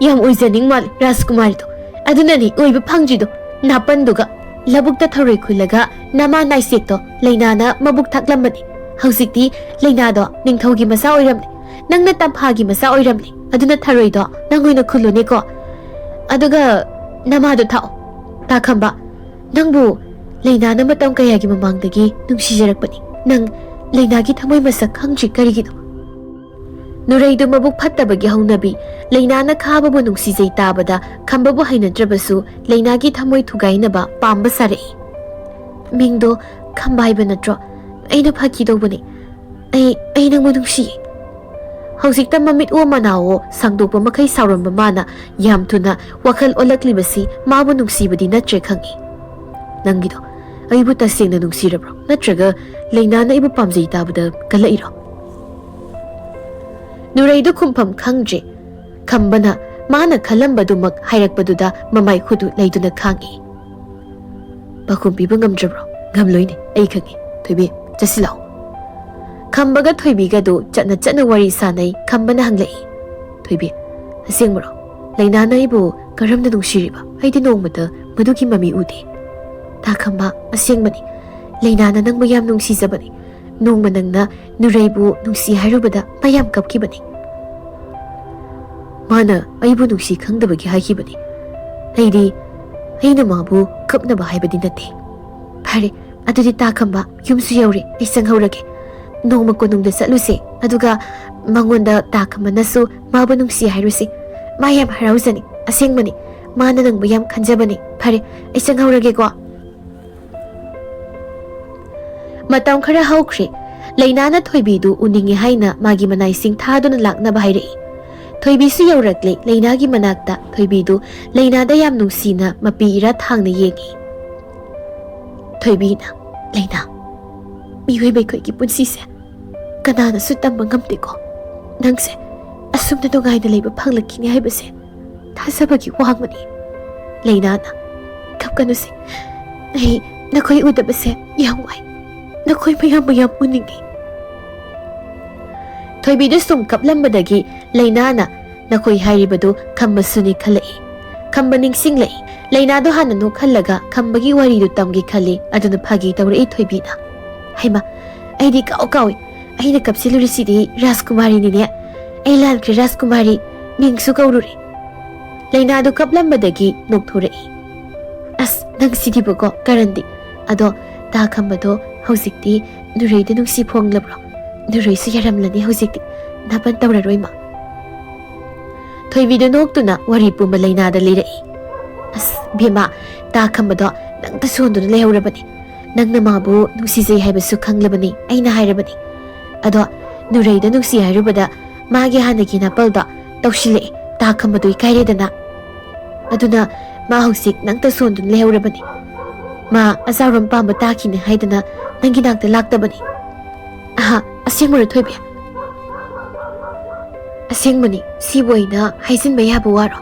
ꯌꯥꯝ ꯑꯣꯏꯖꯅꯤꯡ ꯃꯥꯜꯂꯤ ꯔꯥꯖꯀꯨꯃꯥꯔꯤꯗꯣ꯫ ꯑꯗꯨꯅꯅꯤ ꯑꯣꯏꯕ ꯐꯪꯗ꯭ꯔꯤꯗꯣ, ꯅꯥꯄꯟꯗꯨꯒ꯫" ꯂꯧꯕꯨꯛꯇ ꯊꯔꯣꯏ ꯈꯨꯜꯂꯒ ꯅꯃꯥ ꯅꯥꯏꯁꯦꯛꯇꯣ ꯂꯩꯅꯥꯅ ꯃꯕꯨꯛ ꯊꯥꯛꯂꯝꯕꯅꯤ꯫ ꯍꯧꯖꯤꯛꯇꯤ ꯂꯩꯅꯥꯗꯣ ꯅꯤꯡꯊꯧꯒꯤ ꯃꯆꯥ ꯑꯣꯏꯔꯝꯂꯦ꯫ ꯅꯪꯅ ꯇꯝꯐꯥꯒꯤ ꯃꯆꯥ ꯑꯣꯏꯔꯝꯂꯦ꯫ ꯑꯗꯨꯅ ꯊꯔꯣꯏꯗꯣ ꯅꯪ ꯑꯣꯏꯅ ꯈꯨꯜꯂꯨꯅꯦꯀꯣ꯫ ꯑꯗꯨꯒ ꯅꯃꯥꯗꯣ ꯊꯥꯛꯑꯣ꯫ ꯇꯥ ꯈꯝꯕ, ꯅꯪꯕꯨ ꯂꯩꯅꯥꯅ ꯃꯇꯝ ꯀꯌꯥꯒꯤ ꯃꯃꯥꯡꯗꯒꯤ ꯅꯨꯡꯁꯤꯖꯔꯛꯄꯅꯤ꯫ ꯅꯪ ꯂꯩꯅꯥꯒꯤ ꯊꯃꯣꯏ ꯃꯁꯛ ꯈꯪꯗ꯭ꯔꯤ ꯀꯔꯤꯒꯤꯅꯣ? ꯅꯨꯔꯩꯗꯨ ꯃꯕꯨꯛ ꯐꯠꯇꯕꯒꯤ ꯍꯧꯅꯕꯤ, ꯂꯩꯅꯥꯅ ꯈꯥꯕꯕꯨ ꯅꯨꯡꯁꯤꯖꯩ ꯇꯥꯕꯗ ꯈꯝꯕꯕꯨ ꯍꯩꯅꯗ꯭ꯔꯕꯁꯨ ꯂꯩꯅꯥꯒꯤ ꯊꯃꯣꯏ ꯊꯨꯒꯥꯏꯅꯕ ꯄꯥꯝꯕ ꯁꯥꯔꯛꯏ꯫ "ꯃꯤꯡꯗꯣ ꯈꯝꯕ ꯍꯥꯏꯕ ꯅꯠꯇ꯭ꯔꯣ? ꯑꯩꯅ ꯐꯥꯒꯤ ꯇꯧꯕꯅꯤ꯫ ꯑꯩ, ꯑꯩ ꯅꯪꯕꯨ ꯅꯨꯡꯁꯤꯌꯦ꯫" ꯍꯧꯖꯤꯛꯇ ꯃꯃꯤꯠ ꯑꯣ ꯃꯅꯥ ꯑꯣ ꯁꯥꯡꯗꯣꯛꯄ ꯃꯈꯩ ꯁꯥꯎꯔꯝꯕ ꯃꯥꯅ ꯌꯥꯝ ꯊꯨꯅ ꯋꯥꯈꯜ ꯑꯣꯜꯂꯛꯂꯤꯕꯁꯤ ꯃꯥꯕꯨ ꯅꯨꯡꯁꯤꯕꯗꯤ ꯅꯠꯇ꯭ꯔꯦ ꯈꯪꯏ꯫ "ꯅꯪꯒꯤꯗꯣ ꯑꯩꯕꯨ ꯇꯁꯦꯡꯅ ꯅꯨꯡꯁꯤꯔꯕ꯭ꯔꯣ? ꯅꯠꯇ꯭ꯔꯒ ꯂꯩꯅꯥꯅ ꯑꯩꯕꯨ ꯄꯥꯝꯖꯩ ꯇꯥꯕꯗ ꯀꯜꯂꯛꯏꯔꯣ?" ꯅꯨꯔꯩꯗꯨ ꯈꯨꯝꯐꯝ ꯈꯪꯗ꯭ꯔꯦ꯫ ꯈꯝꯕꯅ ꯃꯥꯅ ꯈꯜꯂꯝꯕꯗꯨꯃꯛ ꯍꯥꯏꯔꯛꯄꯗꯨꯗ ꯃꯃꯥꯏ ꯍꯨꯗꯨ ꯂꯩꯗꯨꯅ ꯈꯥꯡꯏ꯫ "ꯄꯥꯎꯈꯨꯝ ꯄꯤꯕ ꯉꯝꯗ꯭ꯔꯕ꯭ꯔꯣ?" "ꯉꯝꯂꯣꯏꯅꯦ, ꯑꯩ ꯈꯪꯏ꯫ ꯊꯣꯏꯕꯤ, ꯆꯠꯁꯤꯜꯂꯛꯑꯣ꯫" ꯈꯝꯕꯒ ꯊꯣꯏꯕꯤꯒꯗꯨ ꯆꯠꯅ ꯆꯠꯅ ꯋꯥꯔꯤ ꯁꯥꯟꯅꯩ꯫ ꯈꯝꯕꯅ ꯍꯪꯂꯛꯏ, "ꯊꯣꯏꯕꯤ, ꯑꯁꯦꯡꯕꯔꯣ? ꯂꯩꯅꯥꯅ ꯑꯩꯕꯨ ꯀꯔꯝꯅ ꯅꯨꯡꯁꯤꯔꯤꯕ? ꯑꯩꯗꯤ ꯅꯣꯡꯃꯇ ꯃꯗꯨꯒꯤ ꯃꯃꯤ ꯎꯗꯦ꯫" "ꯇꯥ ꯈꯝꯕ, ꯑꯁꯦꯡꯕꯅꯤ꯫ ꯂꯩꯅꯥꯅ ꯅꯪꯕꯨ ꯌꯥꯝ ꯅꯨꯡꯁꯤꯖꯕꯅꯤ꯫ ꯅꯣꯡꯃ ꯅꯪꯅ ꯅꯨꯔꯩꯕꯨ ꯅꯨꯡꯁꯤ ꯍꯥꯏꯔꯨꯕꯗ ꯃꯥ ꯌꯥꯝ ꯀꯞꯈꯤꯕꯅꯤ꯫ ꯃꯥꯅ ꯑꯩꯕꯨ ꯅꯨꯡꯁꯤ ꯈꯪꯗꯕꯒꯤ ꯍꯥꯏꯈꯤꯕꯅꯤ꯫ ꯑꯩꯗꯤ, ꯑꯩꯅ ꯃꯥꯕꯨ ꯀꯞꯅꯕ ꯍꯥꯏꯕꯗꯤ ꯅꯠꯇꯦ꯫" "ꯐꯔꯦ, ꯑꯗꯨꯗꯤ ꯇꯥ ꯈꯝꯕ, ꯌꯨꯝꯁꯨ ꯌꯧꯔꯦ, ꯑꯩ ꯆꯪꯍꯧꯔꯒꯦ꯫ ꯅꯣꯡꯃ ꯀꯣꯅꯨꯡꯗ ꯆꯠꯂꯨꯁꯦ, ꯑꯗꯨꯒ ꯃꯉꯣꯟꯗ ꯇꯥ ꯈꯝꯕꯅꯁꯨ ꯃꯥꯕꯨ ꯅꯨꯡꯁꯤ ꯍꯥꯏꯔꯨꯁꯤ꯫ ꯃꯥ ꯌꯥꯝ ꯍꯔꯥꯎꯖꯅꯤ, ꯑꯁꯦꯡꯕꯅꯤ꯫ ꯃꯥꯅ ꯅꯪꯕꯨ ꯌꯥꯝ ꯈꯟꯖꯕꯅꯤ꯫ ꯐꯔꯦ, ꯑꯩ ꯆꯪꯍꯧꯔꯒꯦꯀꯣ꯫" ꯃꯇꯝ ꯈꯔ ꯍꯧꯈ꯭ꯔꯦ꯫ ꯂꯩꯅꯥꯅ ꯊꯣꯏꯕꯤꯗꯨ ꯎꯅꯤꯡꯉꯦ ꯍꯥꯏꯅ ꯃꯥꯒꯤ ꯃꯅꯥꯏꯁꯤꯡ ꯊꯥꯗꯨꯅ ꯂꯥꯛꯅꯕ ꯍꯥꯏꯔꯛꯏ꯫ ꯊꯣꯏꯕꯤꯁꯨ ꯌꯧꯔꯛꯂꯦ ꯂꯩꯅꯥꯒꯤ ꯃꯅꯥꯛꯇ꯫ ꯊꯣꯏꯕꯤꯗꯨ ꯂꯩꯅꯥꯗ ꯌꯥꯝ ꯅꯨꯡꯁꯤꯅ ꯃꯄꯤ ꯏꯔꯥ ꯊꯥꯡꯅ ꯌꯦꯡꯉꯤ꯫ ꯊꯣꯏꯕꯤꯅ, "ꯂꯩꯅꯥ, ꯃꯤꯑꯣꯏꯕ ꯑꯩꯈꯣꯏꯒꯤ ꯄꯨꯟꯁꯤꯁꯦ ꯀꯅꯥꯅꯁꯨ ꯇꯝꯕ ꯉꯝꯗꯦꯀꯣ꯫ ꯅꯪꯁꯦ ꯑꯁꯨꯝꯅ ꯅꯨꯡꯉꯥꯏꯅ ꯂꯩꯕ ꯐꯪꯂꯛꯈꯤꯅꯤ ꯍꯥꯏꯕꯁꯦ ꯊꯥꯖꯕꯒꯤ ꯋꯥꯡꯃꯅꯤ꯫ ꯂꯩꯅꯥꯅ, "ꯀꯞꯀꯅꯨꯁꯦ, ꯑꯩ ꯅꯈꯣꯏ ꯎꯗꯕꯁꯦ ꯌꯥꯝ ꯋꯥꯏ꯫ ꯅꯈꯣꯏ ꯃꯌꯥꯝ ꯃꯌꯥꯝ ꯎꯅꯤꯡꯉꯤ꯫" ꯊꯣꯏꯕꯤꯗꯨ ꯁꯨꯝ ꯀꯞꯂꯝꯕꯗꯒꯤ ꯂꯩꯅꯥꯅ ꯅꯈꯣꯏ ꯍꯥꯏꯔꯤꯕꯗꯨ ꯈꯝꯕꯁꯨ ꯅꯤꯡꯈꯠꯂꯛꯏ꯫ ꯈꯝꯕ ꯅꯤꯡꯁꯤꯡꯂꯛꯏ꯫ ꯂꯩꯅꯥꯗꯣ ꯍꯥꯟꯅ ꯅꯣꯛꯍꯜꯂꯒ ꯈꯝꯕꯒꯤ ꯋꯥꯔꯤꯗꯨ ꯇꯝꯒꯦ ꯈꯜꯂꯤ꯫ ꯑꯗꯨꯅ ꯐꯥꯒꯤ ꯇꯧꯔꯛꯏ ꯊꯣꯏꯕꯤꯅ꯫ "ꯍꯩꯃ, ꯑꯩꯗꯤ ꯀꯥꯎ ꯀꯥꯎꯏ꯫ ꯑꯩꯅ ꯀꯞꯁꯤꯜꯂꯨꯔꯤꯁꯤꯗꯤ ꯔꯥꯖꯀꯨꯃꯥꯔꯤꯅꯤꯅꯦ꯫ ꯑꯩ ꯂꯥꯟꯈ꯭ꯔꯦ ꯔꯥꯖꯀꯨꯃꯥꯔꯤ, ꯃꯤꯡꯁꯨ ꯀꯧꯔꯨꯔꯦ꯫" ꯂꯩꯅꯥꯗꯣ ꯀꯞꯂꯝꯕꯗꯒꯤ ꯅꯣꯛꯊꯣꯔꯛꯏ꯫ "ꯑꯁ, ꯅꯪꯁꯤꯗꯤꯕꯀꯣ ꯀꯔꯟꯗꯤ꯫ ꯑꯗꯣ ꯇꯥ ꯈꯝꯕꯗꯣ ꯍꯧꯖꯤꯛꯇꯤ ꯅꯨꯔꯩꯗ ꯅꯨꯡꯁꯤ ꯐꯣꯡꯂꯕ꯭ꯔꯣ? ꯅꯨꯔꯩꯁꯨ ꯌꯥꯔꯝꯂꯅꯤ ꯍꯧꯖꯤꯛꯇꯤ꯫ ꯅꯥꯄꯟ ꯇꯧꯔꯔꯣꯏ ꯃꯥ꯫" ꯊꯣꯏꯕꯤꯗꯨ ꯅꯣꯛꯇꯨꯅ ꯋꯥꯔꯤ ꯄꯨꯝꯕ ꯂꯩꯅꯥꯗ ꯂꯤꯔꯛꯏ꯫ "ꯑꯁ ꯕꯦꯝꯃ, ꯇꯥ ꯈꯝꯕꯗꯣ ꯅꯪꯇ ꯁꯣꯟꯗꯨꯅ ꯂꯩꯍꯧꯔꯕꯅꯤ꯫ ꯅꯪꯅ ꯃꯥꯕꯨ ꯅꯨꯡꯁꯤꯖꯩ ꯍꯥꯏꯕꯁꯨ ꯈꯪꯂꯕꯅꯤ, ꯑꯩꯅ ꯍꯥꯏꯔꯕꯅꯤ꯫ ꯑꯗꯣ ꯅꯨꯔꯩꯗ ꯅꯨꯡꯁꯤ ꯍꯥꯏꯔꯨꯕꯗ ꯃꯥꯒꯤ ꯍꯥꯟꯅꯒꯤ ꯅꯥꯄꯜꯗꯣ ꯇꯧꯁꯤꯜꯂꯛꯑꯦ꯫ ꯇꯥ ꯈꯝꯕꯗꯣ ꯏꯀꯥꯏꯔꯦꯗꯅ꯫ ꯑꯗꯨꯅ ꯃꯥ ꯍꯧꯖꯤꯛ ꯅꯪꯇ ꯁꯣꯟꯗꯨꯅ ꯂꯩꯍꯧꯔꯕꯅꯤ꯫ ꯃꯥ ꯑꯖꯥꯎꯔꯝ ꯄꯥꯝꯕ ꯇꯥꯈꯤꯅꯤ ꯍꯥꯏꯗꯅ ꯅꯪꯒꯤ ꯅꯥꯛꯇ ꯂꯥꯛꯇꯕꯅꯤ꯫" "ꯑꯍꯥ, ꯑꯁꯦꯡꯕꯔꯣ ꯊꯣꯏꯕꯤ?" "ꯑꯁꯦꯡꯕꯅꯤ, ꯁꯤꯕꯨ ꯑꯩꯅ ꯍꯥꯏꯖꯤꯟꯕ ꯌꯥꯕ ꯋꯥꯔꯣ?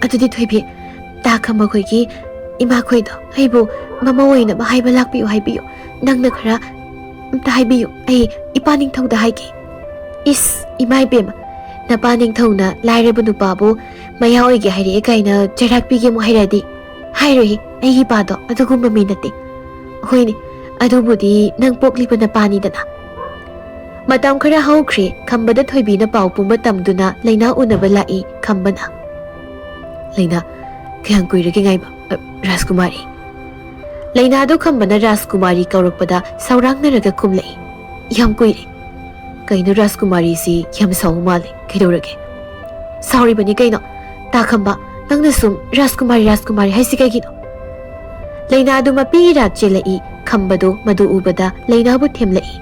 ꯑꯗꯨꯗꯤ ꯊꯣꯏꯕꯤ, ꯇꯥ ꯈꯝꯕ ꯈꯣꯏꯒꯤ ꯏꯃꯥꯈꯣꯏꯗꯣ ꯑꯩꯕꯨ ꯃꯃꯧ ꯑꯣꯏꯅꯕ ꯍꯥꯏꯕ ꯂꯥꯛꯄꯤꯌꯨ ꯍꯥꯏꯕꯤꯌꯨ꯫ ꯅꯪꯅ ꯈꯔ ꯑꯝꯇ ꯍꯥꯏꯕꯤꯌꯨ, ꯑꯩ ꯏꯄꯥ ꯅꯤꯡꯊꯧꯗ ꯍꯥꯏꯒꯦ꯫" "ꯏꯁ, ꯏꯃꯥ ꯏꯕꯦꯝꯃ, ꯅꯄꯥ ꯅꯤꯡꯊꯧꯅ ꯂꯥꯏꯔꯕ ꯅꯨꯄꯥꯕꯨ ꯃꯌꯥ ꯑꯣꯏꯒꯦ ꯍꯥꯏꯔꯛꯑꯦ ꯀꯥꯏꯅ ꯆꯩꯔꯥꯛ ꯄꯤꯒꯦ ꯑꯃꯨꯛ ꯍꯥꯏꯔꯛꯑꯗꯤ? ꯍꯥꯏꯔꯣꯏꯍꯦ, ꯑꯩꯒꯤ ꯏꯄꯥꯗꯣ ꯑꯗꯨꯒꯨꯝꯕ ꯃꯤ ꯅꯠꯇꯦ꯫" "ꯍꯣꯏꯅꯦ, ꯑꯗꯨꯕꯨꯗꯤ ꯅꯪ ꯄꯣꯛꯂꯤꯕ ꯅꯄꯥꯅꯤꯗꯅ꯫" ꯃꯇꯝ ꯈꯔ ꯍꯧꯈ꯭ꯔꯦ꯫ ꯈꯝꯕꯗ ꯊꯣꯏꯕꯤꯅ ꯄꯥꯎ ꯄꯨꯝꯕ ꯇꯝꯗꯨꯅ ꯂꯩꯅꯥ ꯎꯅꯕ ꯂꯥꯛꯏ꯫ ꯈꯝꯕꯅ, "ꯂꯩꯅꯥ, ꯀꯌꯥꯝ ꯀꯨꯏꯔꯒꯦ ꯉꯥꯏꯕ? ꯑ, ꯔꯥꯖꯀꯨꯃꯥꯔꯤ?" ꯂꯩꯅꯥꯗꯣ ꯈꯝꯕꯅ ꯔꯥꯖꯀꯨꯃꯥꯔꯤ ꯀꯧꯔꯛꯄꯗ ꯁꯥꯎꯔꯥꯡꯅꯔꯒ ꯈꯨꯝꯂꯛꯏ꯫ "ꯌꯥꯝ ꯀꯨꯏꯔꯦ꯫" "ꯀꯩꯅꯣ ꯔꯥꯖꯀꯨꯃꯥꯔꯤꯁꯤ ꯌꯥꯝ ꯁꯥꯎꯕ ꯃꯥꯜꯂꯦ, ꯀꯩꯗꯧꯔꯒꯦ?" "ꯁꯥꯎꯔꯤꯕꯅꯤ ꯀꯩꯅꯣ꯫ ꯇꯥ ꯈꯝꯕ, ꯅꯪꯅ ꯁꯨꯝ ꯔꯥꯖꯀꯨꯃꯥꯔꯤ, ꯔꯥꯖꯀꯨꯃꯥꯔꯤ ꯍꯥꯏꯁꯤ ꯀꯩꯒꯤꯅꯣ?" ꯂꯩꯅꯥꯗꯨ ꯃꯄꯤ ꯏꯔꯥ ꯆꯦꯜꯂꯛꯏ꯫ ꯈꯝꯕꯗꯣ ꯃꯗꯨ ꯎꯕꯗ ꯂꯩꯅꯥꯕꯨ ꯊꯦꯝꯂꯛꯏ꯫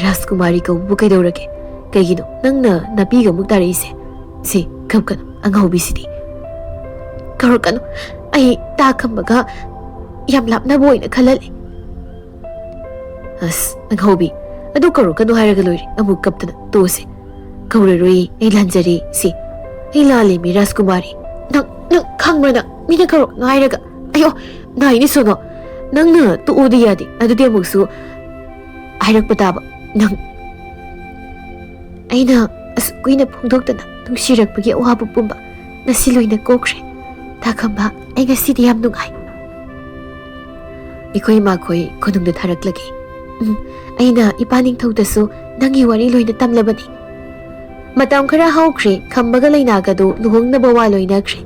"ꯔꯥꯖꯀꯨꯃꯥꯔꯤ ꯀꯧꯕꯕꯨ ꯀꯩꯗꯧꯔꯒꯦ? ꯀꯩꯒꯤꯅꯣ ꯅꯪꯅ ꯅꯥꯄꯤꯒ ꯑꯃꯨꯛ ꯇꯥꯔꯛꯏꯁꯦ? ꯁꯤ, ꯀꯞꯀꯅꯨ, ꯑꯉꯥꯎꯕꯤꯁꯤꯗꯤ꯫" "ꯀꯧꯔꯛꯀꯅꯨ, ꯑꯩ ꯇꯥ ꯈꯝꯕꯒ ꯌꯥꯝ ꯂꯥꯞꯅꯕ ꯑꯣꯏꯅ ꯈꯜꯍꯜꯂꯦ꯫" "ꯑꯁ, ꯑꯉꯥꯎꯕꯤ, ꯑꯗꯨ ꯀꯧꯔꯛꯀꯅꯨ ꯍꯥꯏꯔꯒ ꯂꯣꯏꯔꯦ, ꯑꯃꯨꯛ ꯀꯞꯇꯅ ꯇꯣꯛꯑꯁꯦ꯫" ꯀꯧꯔꯔꯣꯏ, ꯑꯩ ꯂꯥꯟꯖꯔꯦ꯫ ꯁꯤ ꯑꯩ ꯂꯥꯜꯂꯦ, ꯃꯤ ꯔꯥꯖꯀꯨꯃꯥꯔꯤ꯫ ꯅꯪ, ꯅꯪ ꯈꯪꯕ꯭ꯔꯥ? ꯅꯪ ꯃꯤꯅ ꯀꯧꯔꯛꯅꯣ ꯍꯥꯏꯔꯒ, ꯑꯌꯣ, ꯅꯥꯏꯅꯤ ꯁꯣꯅꯣ꯫ ꯅꯪꯅ ꯇꯣꯛꯑꯣꯗꯤ ꯌꯥꯗꯦ, ꯑꯗꯨꯗꯤ ꯑꯃꯨꯛꯁꯨ ꯍꯥꯏꯔꯛꯄ ꯇꯥꯕ꯫ ꯅꯪ, ꯑꯩꯅ ꯑꯁꯨꯛ ꯀꯨꯏꯅ ꯐꯣꯡꯗꯣꯛꯇꯅ ꯅꯨꯡꯁꯤꯔꯛꯄꯒꯤ ꯑꯋꯥꯕ ꯄꯨꯝꯕ ꯉꯁꯤ ꯂꯣꯏꯅ ꯀꯣꯛꯈ꯭ꯔꯦ꯫ ꯊꯥꯈꯝꯕ, ꯑꯩ ꯉꯁꯤꯗꯤ ꯌꯥꯝ ꯅꯨꯡꯉꯥꯏ꯫ ꯑꯩꯈꯣꯏ ꯏꯃꯥꯈꯣꯏ ꯀꯣꯅꯨꯡꯗ ꯊꯥꯔꯛꯂꯒꯦ꯫ ꯎꯝ, ꯑꯩꯅ ꯏꯄꯥ ꯅꯤꯡꯊꯧꯗꯁꯨ ꯅꯪꯒꯤ ꯋꯥꯔꯤ ꯂꯣꯏꯅ ꯇꯝꯂꯕꯅꯤ꯫ ꯃꯇꯝ ꯈꯔ ꯍꯧꯈ꯭ꯔꯦ, ꯈꯝꯕꯒ ꯂꯩꯅꯥꯒꯗꯨ ꯂꯨꯍꯣꯡꯅꯕ ꯋꯥ ꯂꯣꯏꯅꯈ꯭ꯔꯦ꯫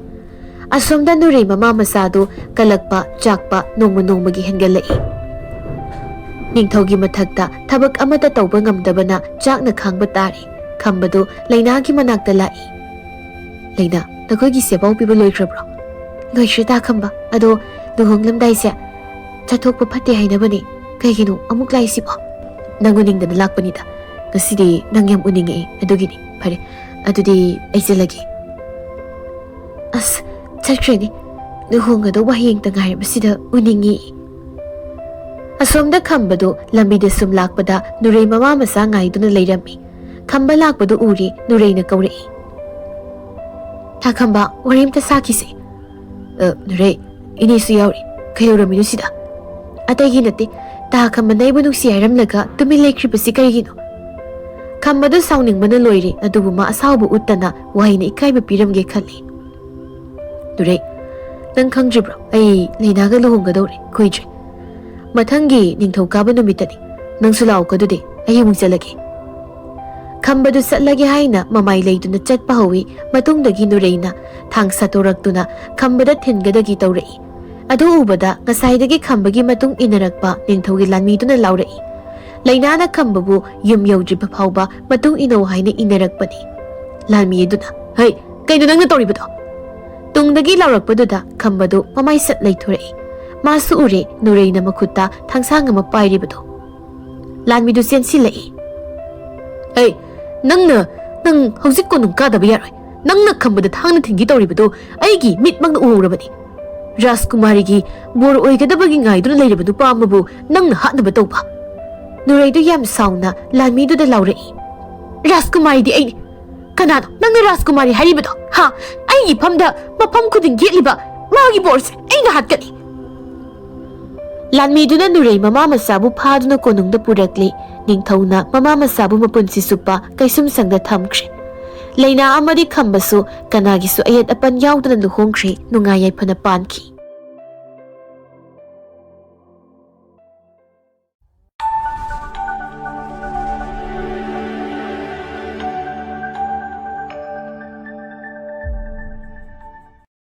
ꯑꯁꯣꯝꯗ ꯅꯨꯔꯩ ꯃꯃꯥ ꯃꯆꯥꯗꯨ ꯀꯜꯂꯛꯄ, ꯆꯥꯛꯄ ꯅꯣꯡꯃ ꯅꯣꯡꯃꯒꯤ ꯍꯦꯟꯒꯠꯂꯛꯏ꯫ ꯅꯤꯡꯊꯧꯒꯤ ꯃꯊꯛꯇ ꯊꯕꯛ ꯑꯃꯠꯇ ꯇꯧꯕ ꯉꯝꯗꯕꯅ ꯆꯥꯛꯅ ꯈꯥꯡꯕ ꯇꯥꯔꯦ꯫ ꯈꯝꯕꯗꯨ ꯂꯩꯅꯥꯒꯤ ꯃꯅꯥꯛꯇ ꯂꯥꯛꯏ꯫ "ꯂꯩꯅꯥ, ꯅꯈꯣꯏꯒꯤ ꯁꯦꯕꯥꯎ ꯄꯤꯕ ꯂꯣꯏꯈ꯭ꯔꯕ꯭ꯔꯣ?" "ꯂꯣꯏꯈ꯭ꯔꯦ, ꯇꯥ ꯈꯝꯕ꯫ ꯑꯗꯣ ꯂꯨꯍꯣꯡꯂꯝꯗꯥꯏꯁꯦ ꯆꯠꯊꯣꯛꯄ ꯐꯠꯇꯦ ꯍꯥꯏꯅꯕꯅꯦ꯫ ꯀꯩꯒꯤꯅꯣ ꯑꯃꯨꯛ ꯂꯥꯛꯏꯁꯤꯕꯣ?" "ꯅꯪ ꯎꯅꯤꯡꯗꯅ ꯂꯥꯛꯄꯅꯤꯗ꯫ ꯉꯁꯤꯗꯤ ꯅꯪ ꯌꯥꯝ ꯎꯅꯤꯡꯉꯛꯑꯦ, ꯑꯗꯨꯒꯤꯅꯤ꯫ ꯐꯔꯦ, ꯑꯗꯨꯗꯤ ꯑꯩ ꯆꯠꯂꯒꯦ꯫" "ꯑꯁ, ꯆꯠꯈ꯭ꯔꯦꯅꯦ꯫ ꯂꯨꯍꯣꯡꯒꯗꯧꯕ ꯍꯌꯦꯡꯇ ꯉꯥꯏꯔꯕꯁꯤꯗ ꯎꯅꯤꯡꯉꯤ꯫" ꯑꯁꯣꯝꯗ ꯈꯝꯕꯗꯨ ꯂꯝꯕꯤꯗ ꯁꯨꯝ ꯂꯥꯛꯄꯗ ꯅꯨꯔꯩ ꯃꯃꯥ ꯃꯆꯥ ꯉꯥꯏꯗꯨꯅ ꯂꯩꯔꯝꯃꯤ꯫ ꯈꯝꯕ ꯂꯥꯛꯄꯗꯨ ꯎꯔꯦ, ꯅꯨꯔꯩꯅ ꯀꯧꯔꯛꯏ꯫ "ꯊꯥꯈꯝꯕ, ꯋꯥꯔꯤ ꯑꯝꯇ ꯁꯥꯈꯤꯁꯦ꯫" "ꯑ, ꯅꯨꯔꯩ, ꯏꯅꯦꯁꯨ ꯌꯥꯎꯔꯤ꯫ ꯀꯩꯗꯧꯔꯝꯃꯤꯅꯣ ꯁꯤꯗ?" "ꯑꯇꯩꯒꯤ ꯅꯠꯇꯦ, ꯊꯥꯈꯝꯕꯅ ꯑꯩꯕꯨ ꯅꯨꯡꯁꯤ ꯍꯥꯏꯔꯝꯂꯒ ꯇꯨꯃꯤꯟ ꯂꯩꯈ꯭ꯔꯤꯕꯁꯤ ꯀꯔꯤꯒꯤꯅꯣ?" ꯈꯝꯕꯗꯨ ꯁꯥꯎꯅꯤꯡꯕꯅ ꯂꯣꯏꯔꯦ, ꯑꯗꯨꯕꯨ ꯃꯥ ꯑꯁꯥꯎꯕ ꯎꯠꯇꯅ ꯋꯥꯍꯩꯅ ꯏꯀꯥꯏꯕ ꯄꯤꯔꯝꯒꯦ ꯈꯜꯂꯤ꯫ "ꯅꯨꯔꯩ, ꯅꯪ ꯈꯪꯗ꯭ꯔꯤꯕ꯭ꯔꯣ? ꯑꯩ ꯂꯩꯅꯥꯒ ꯂꯨꯍꯣꯡꯒꯗꯧꯔꯦ, ꯀꯨꯏꯗ꯭ꯔꯦ꯫ ꯃꯊꯪꯒꯤ ꯅꯤꯡꯊꯧꯀꯥꯕ ꯅꯨꯃꯤꯠꯇꯅꯤ꯫ ꯅꯪꯁꯨ ꯂꯥꯛꯑꯣꯀꯣ ꯑꯗꯨꯗꯤ, ꯑꯩ ꯑꯃꯨꯛ ꯆꯠꯂꯒꯦ꯫" ꯈꯝꯕꯗꯨ ꯆꯠꯂꯒꯦ ꯍꯥꯏꯅ ꯃꯃꯥꯏ ꯂꯩꯗꯨꯅ ꯆꯠꯄ ꯍꯧꯏ꯫ ꯃꯇꯨꯡꯗꯒꯤ ꯅꯨꯔꯩꯅ ꯊꯥꯡ ꯁꯥꯠꯇꯣꯔꯛꯇꯨꯅ ꯈꯝꯕꯗ ꯊꯤꯟꯒꯗꯒꯤ ꯇꯧꯔꯛꯏ꯫ ꯑꯗꯨ ꯎꯕꯗ ꯉꯁꯥꯏꯗꯒꯤ ꯈꯝꯕꯒꯤ ꯃꯇꯨꯡ ꯏꯟꯅꯔꯛꯄ ꯅꯤꯡꯊꯧꯒꯤ ꯂꯥꯟꯃꯤꯗꯨꯅ ꯂꯥꯎꯔꯛꯏ꯫ ꯂꯩꯅꯥꯅ ꯈꯝꯕꯕꯨ ꯌꯨꯝ ꯌꯧꯗ꯭ꯔꯤꯕ ꯐꯥꯎꯕ ꯃꯇꯨꯡ ꯏꯟꯅꯧ ꯍꯥꯏꯅ ꯏꯟꯅꯔꯛꯄꯅꯤ꯫ ꯂꯥꯟꯃꯤ ꯑꯗꯨꯅ, "ꯍꯩ, ꯀꯩꯅꯣ ꯅꯪꯅ ꯇꯧꯔꯤꯕꯗꯣ?" ꯇꯨꯡꯗꯒꯤ ꯂꯥꯎꯔꯛꯄꯗꯨꯗ ꯈꯝꯕꯗꯨ ꯃꯃꯥꯏ ꯁꯠ ꯂꯩꯊꯣꯔꯛꯏ꯫ ꯃꯥꯁꯨ ꯎꯔꯦ, ꯅꯨꯔꯩꯅ ꯃꯈꯨꯠꯇ ꯊꯥꯡꯁꯥꯡ ꯑꯃ ꯄꯥꯏꯔꯤꯕꯗꯣ꯫ ꯂꯥꯟꯃꯤꯗꯨ ꯆꯦꯟꯁꯤꯜꯂꯛꯏ꯫ "ꯑꯩ, ꯅꯪꯅ, ꯅꯪ ꯍꯧꯖꯤꯛ ꯀꯣꯅꯨꯡ ꯀꯥꯗꯕ ꯌꯥꯔꯣꯏ꯫ ꯅꯪꯅ ꯈꯝꯕꯗ ꯊꯥꯡꯅ ꯊꯤꯟꯒꯦ ꯇꯧꯔꯤꯕꯗꯨ ꯑꯩꯒꯤ ꯃꯤꯠꯃꯛꯅ ꯎꯍꯧꯔꯕꯅꯤ꯫ ꯔꯥꯖꯀꯨꯃꯥꯔꯤꯒꯤ ꯕꯣꯔ ꯑꯣꯏꯒꯗꯕꯒꯤ ꯉꯥꯏꯗꯨꯅ ꯂꯩꯔꯤꯕ ꯅꯨꯄꯥ ꯑꯃꯕꯨ ꯅꯪꯅ ꯍꯥꯠꯅꯕ ꯇꯧꯕ꯫" ꯅꯨꯔꯩꯗꯨ ꯌꯥꯝ ꯁꯥꯎꯅ ꯂꯥꯟꯃꯤꯗꯨꯗ ꯂꯥꯎꯔꯛꯏ꯫ ꯔꯥꯖꯀꯨꯃꯥꯔꯤꯗꯤ ꯑꯩꯅꯤ꯫ ꯀꯅꯥꯅꯣ ꯅꯪꯅ ꯔꯥꯖꯀꯨꯃꯥꯔꯤ ꯍꯥꯏꯔꯤꯕꯗꯣ? ꯍꯥ? ꯑꯩꯒꯤ ꯏꯐꯝꯗ ꯃꯐꯝ ꯈꯨꯗꯤꯡ ꯌꯦꯠꯂꯤꯕ ꯃꯥꯒꯤ ꯕꯣꯔꯁꯦ ꯑꯩꯅ ꯍꯥꯠꯀꯅꯤ꯫ ꯂꯥꯟꯃꯤꯗꯨꯅ ꯅꯨꯔꯩ ꯃꯃꯥ ꯃꯆꯥꯕꯨ ꯐꯥꯗꯨꯅ ꯀꯣꯅꯨꯡꯗ ꯄꯨꯔꯛꯂꯦ꯫ ꯅꯤꯡꯊꯧꯅ ꯃꯃꯥ ꯃꯆꯥꯕꯨ ꯃꯄꯨꯟꯁꯤ ꯆꯨꯞꯄ ꯀꯩꯁꯨꯝꯁꯪꯗ ꯊꯝꯈ꯭ꯔꯦ꯫ ꯂꯩꯅꯥ ꯑꯃꯗꯤ ꯈꯝꯕꯁꯨ ꯀꯅꯥꯒꯤꯁꯨ ꯑꯌꯦꯠ ꯑꯄꯟ ꯌꯥꯎꯗꯅ ꯂꯨꯍꯣꯡꯈ꯭ꯔꯦ, ꯅꯨꯡꯉꯥꯏ ꯌꯥꯏꯐꯅ ꯄꯥꯟꯈꯤ꯫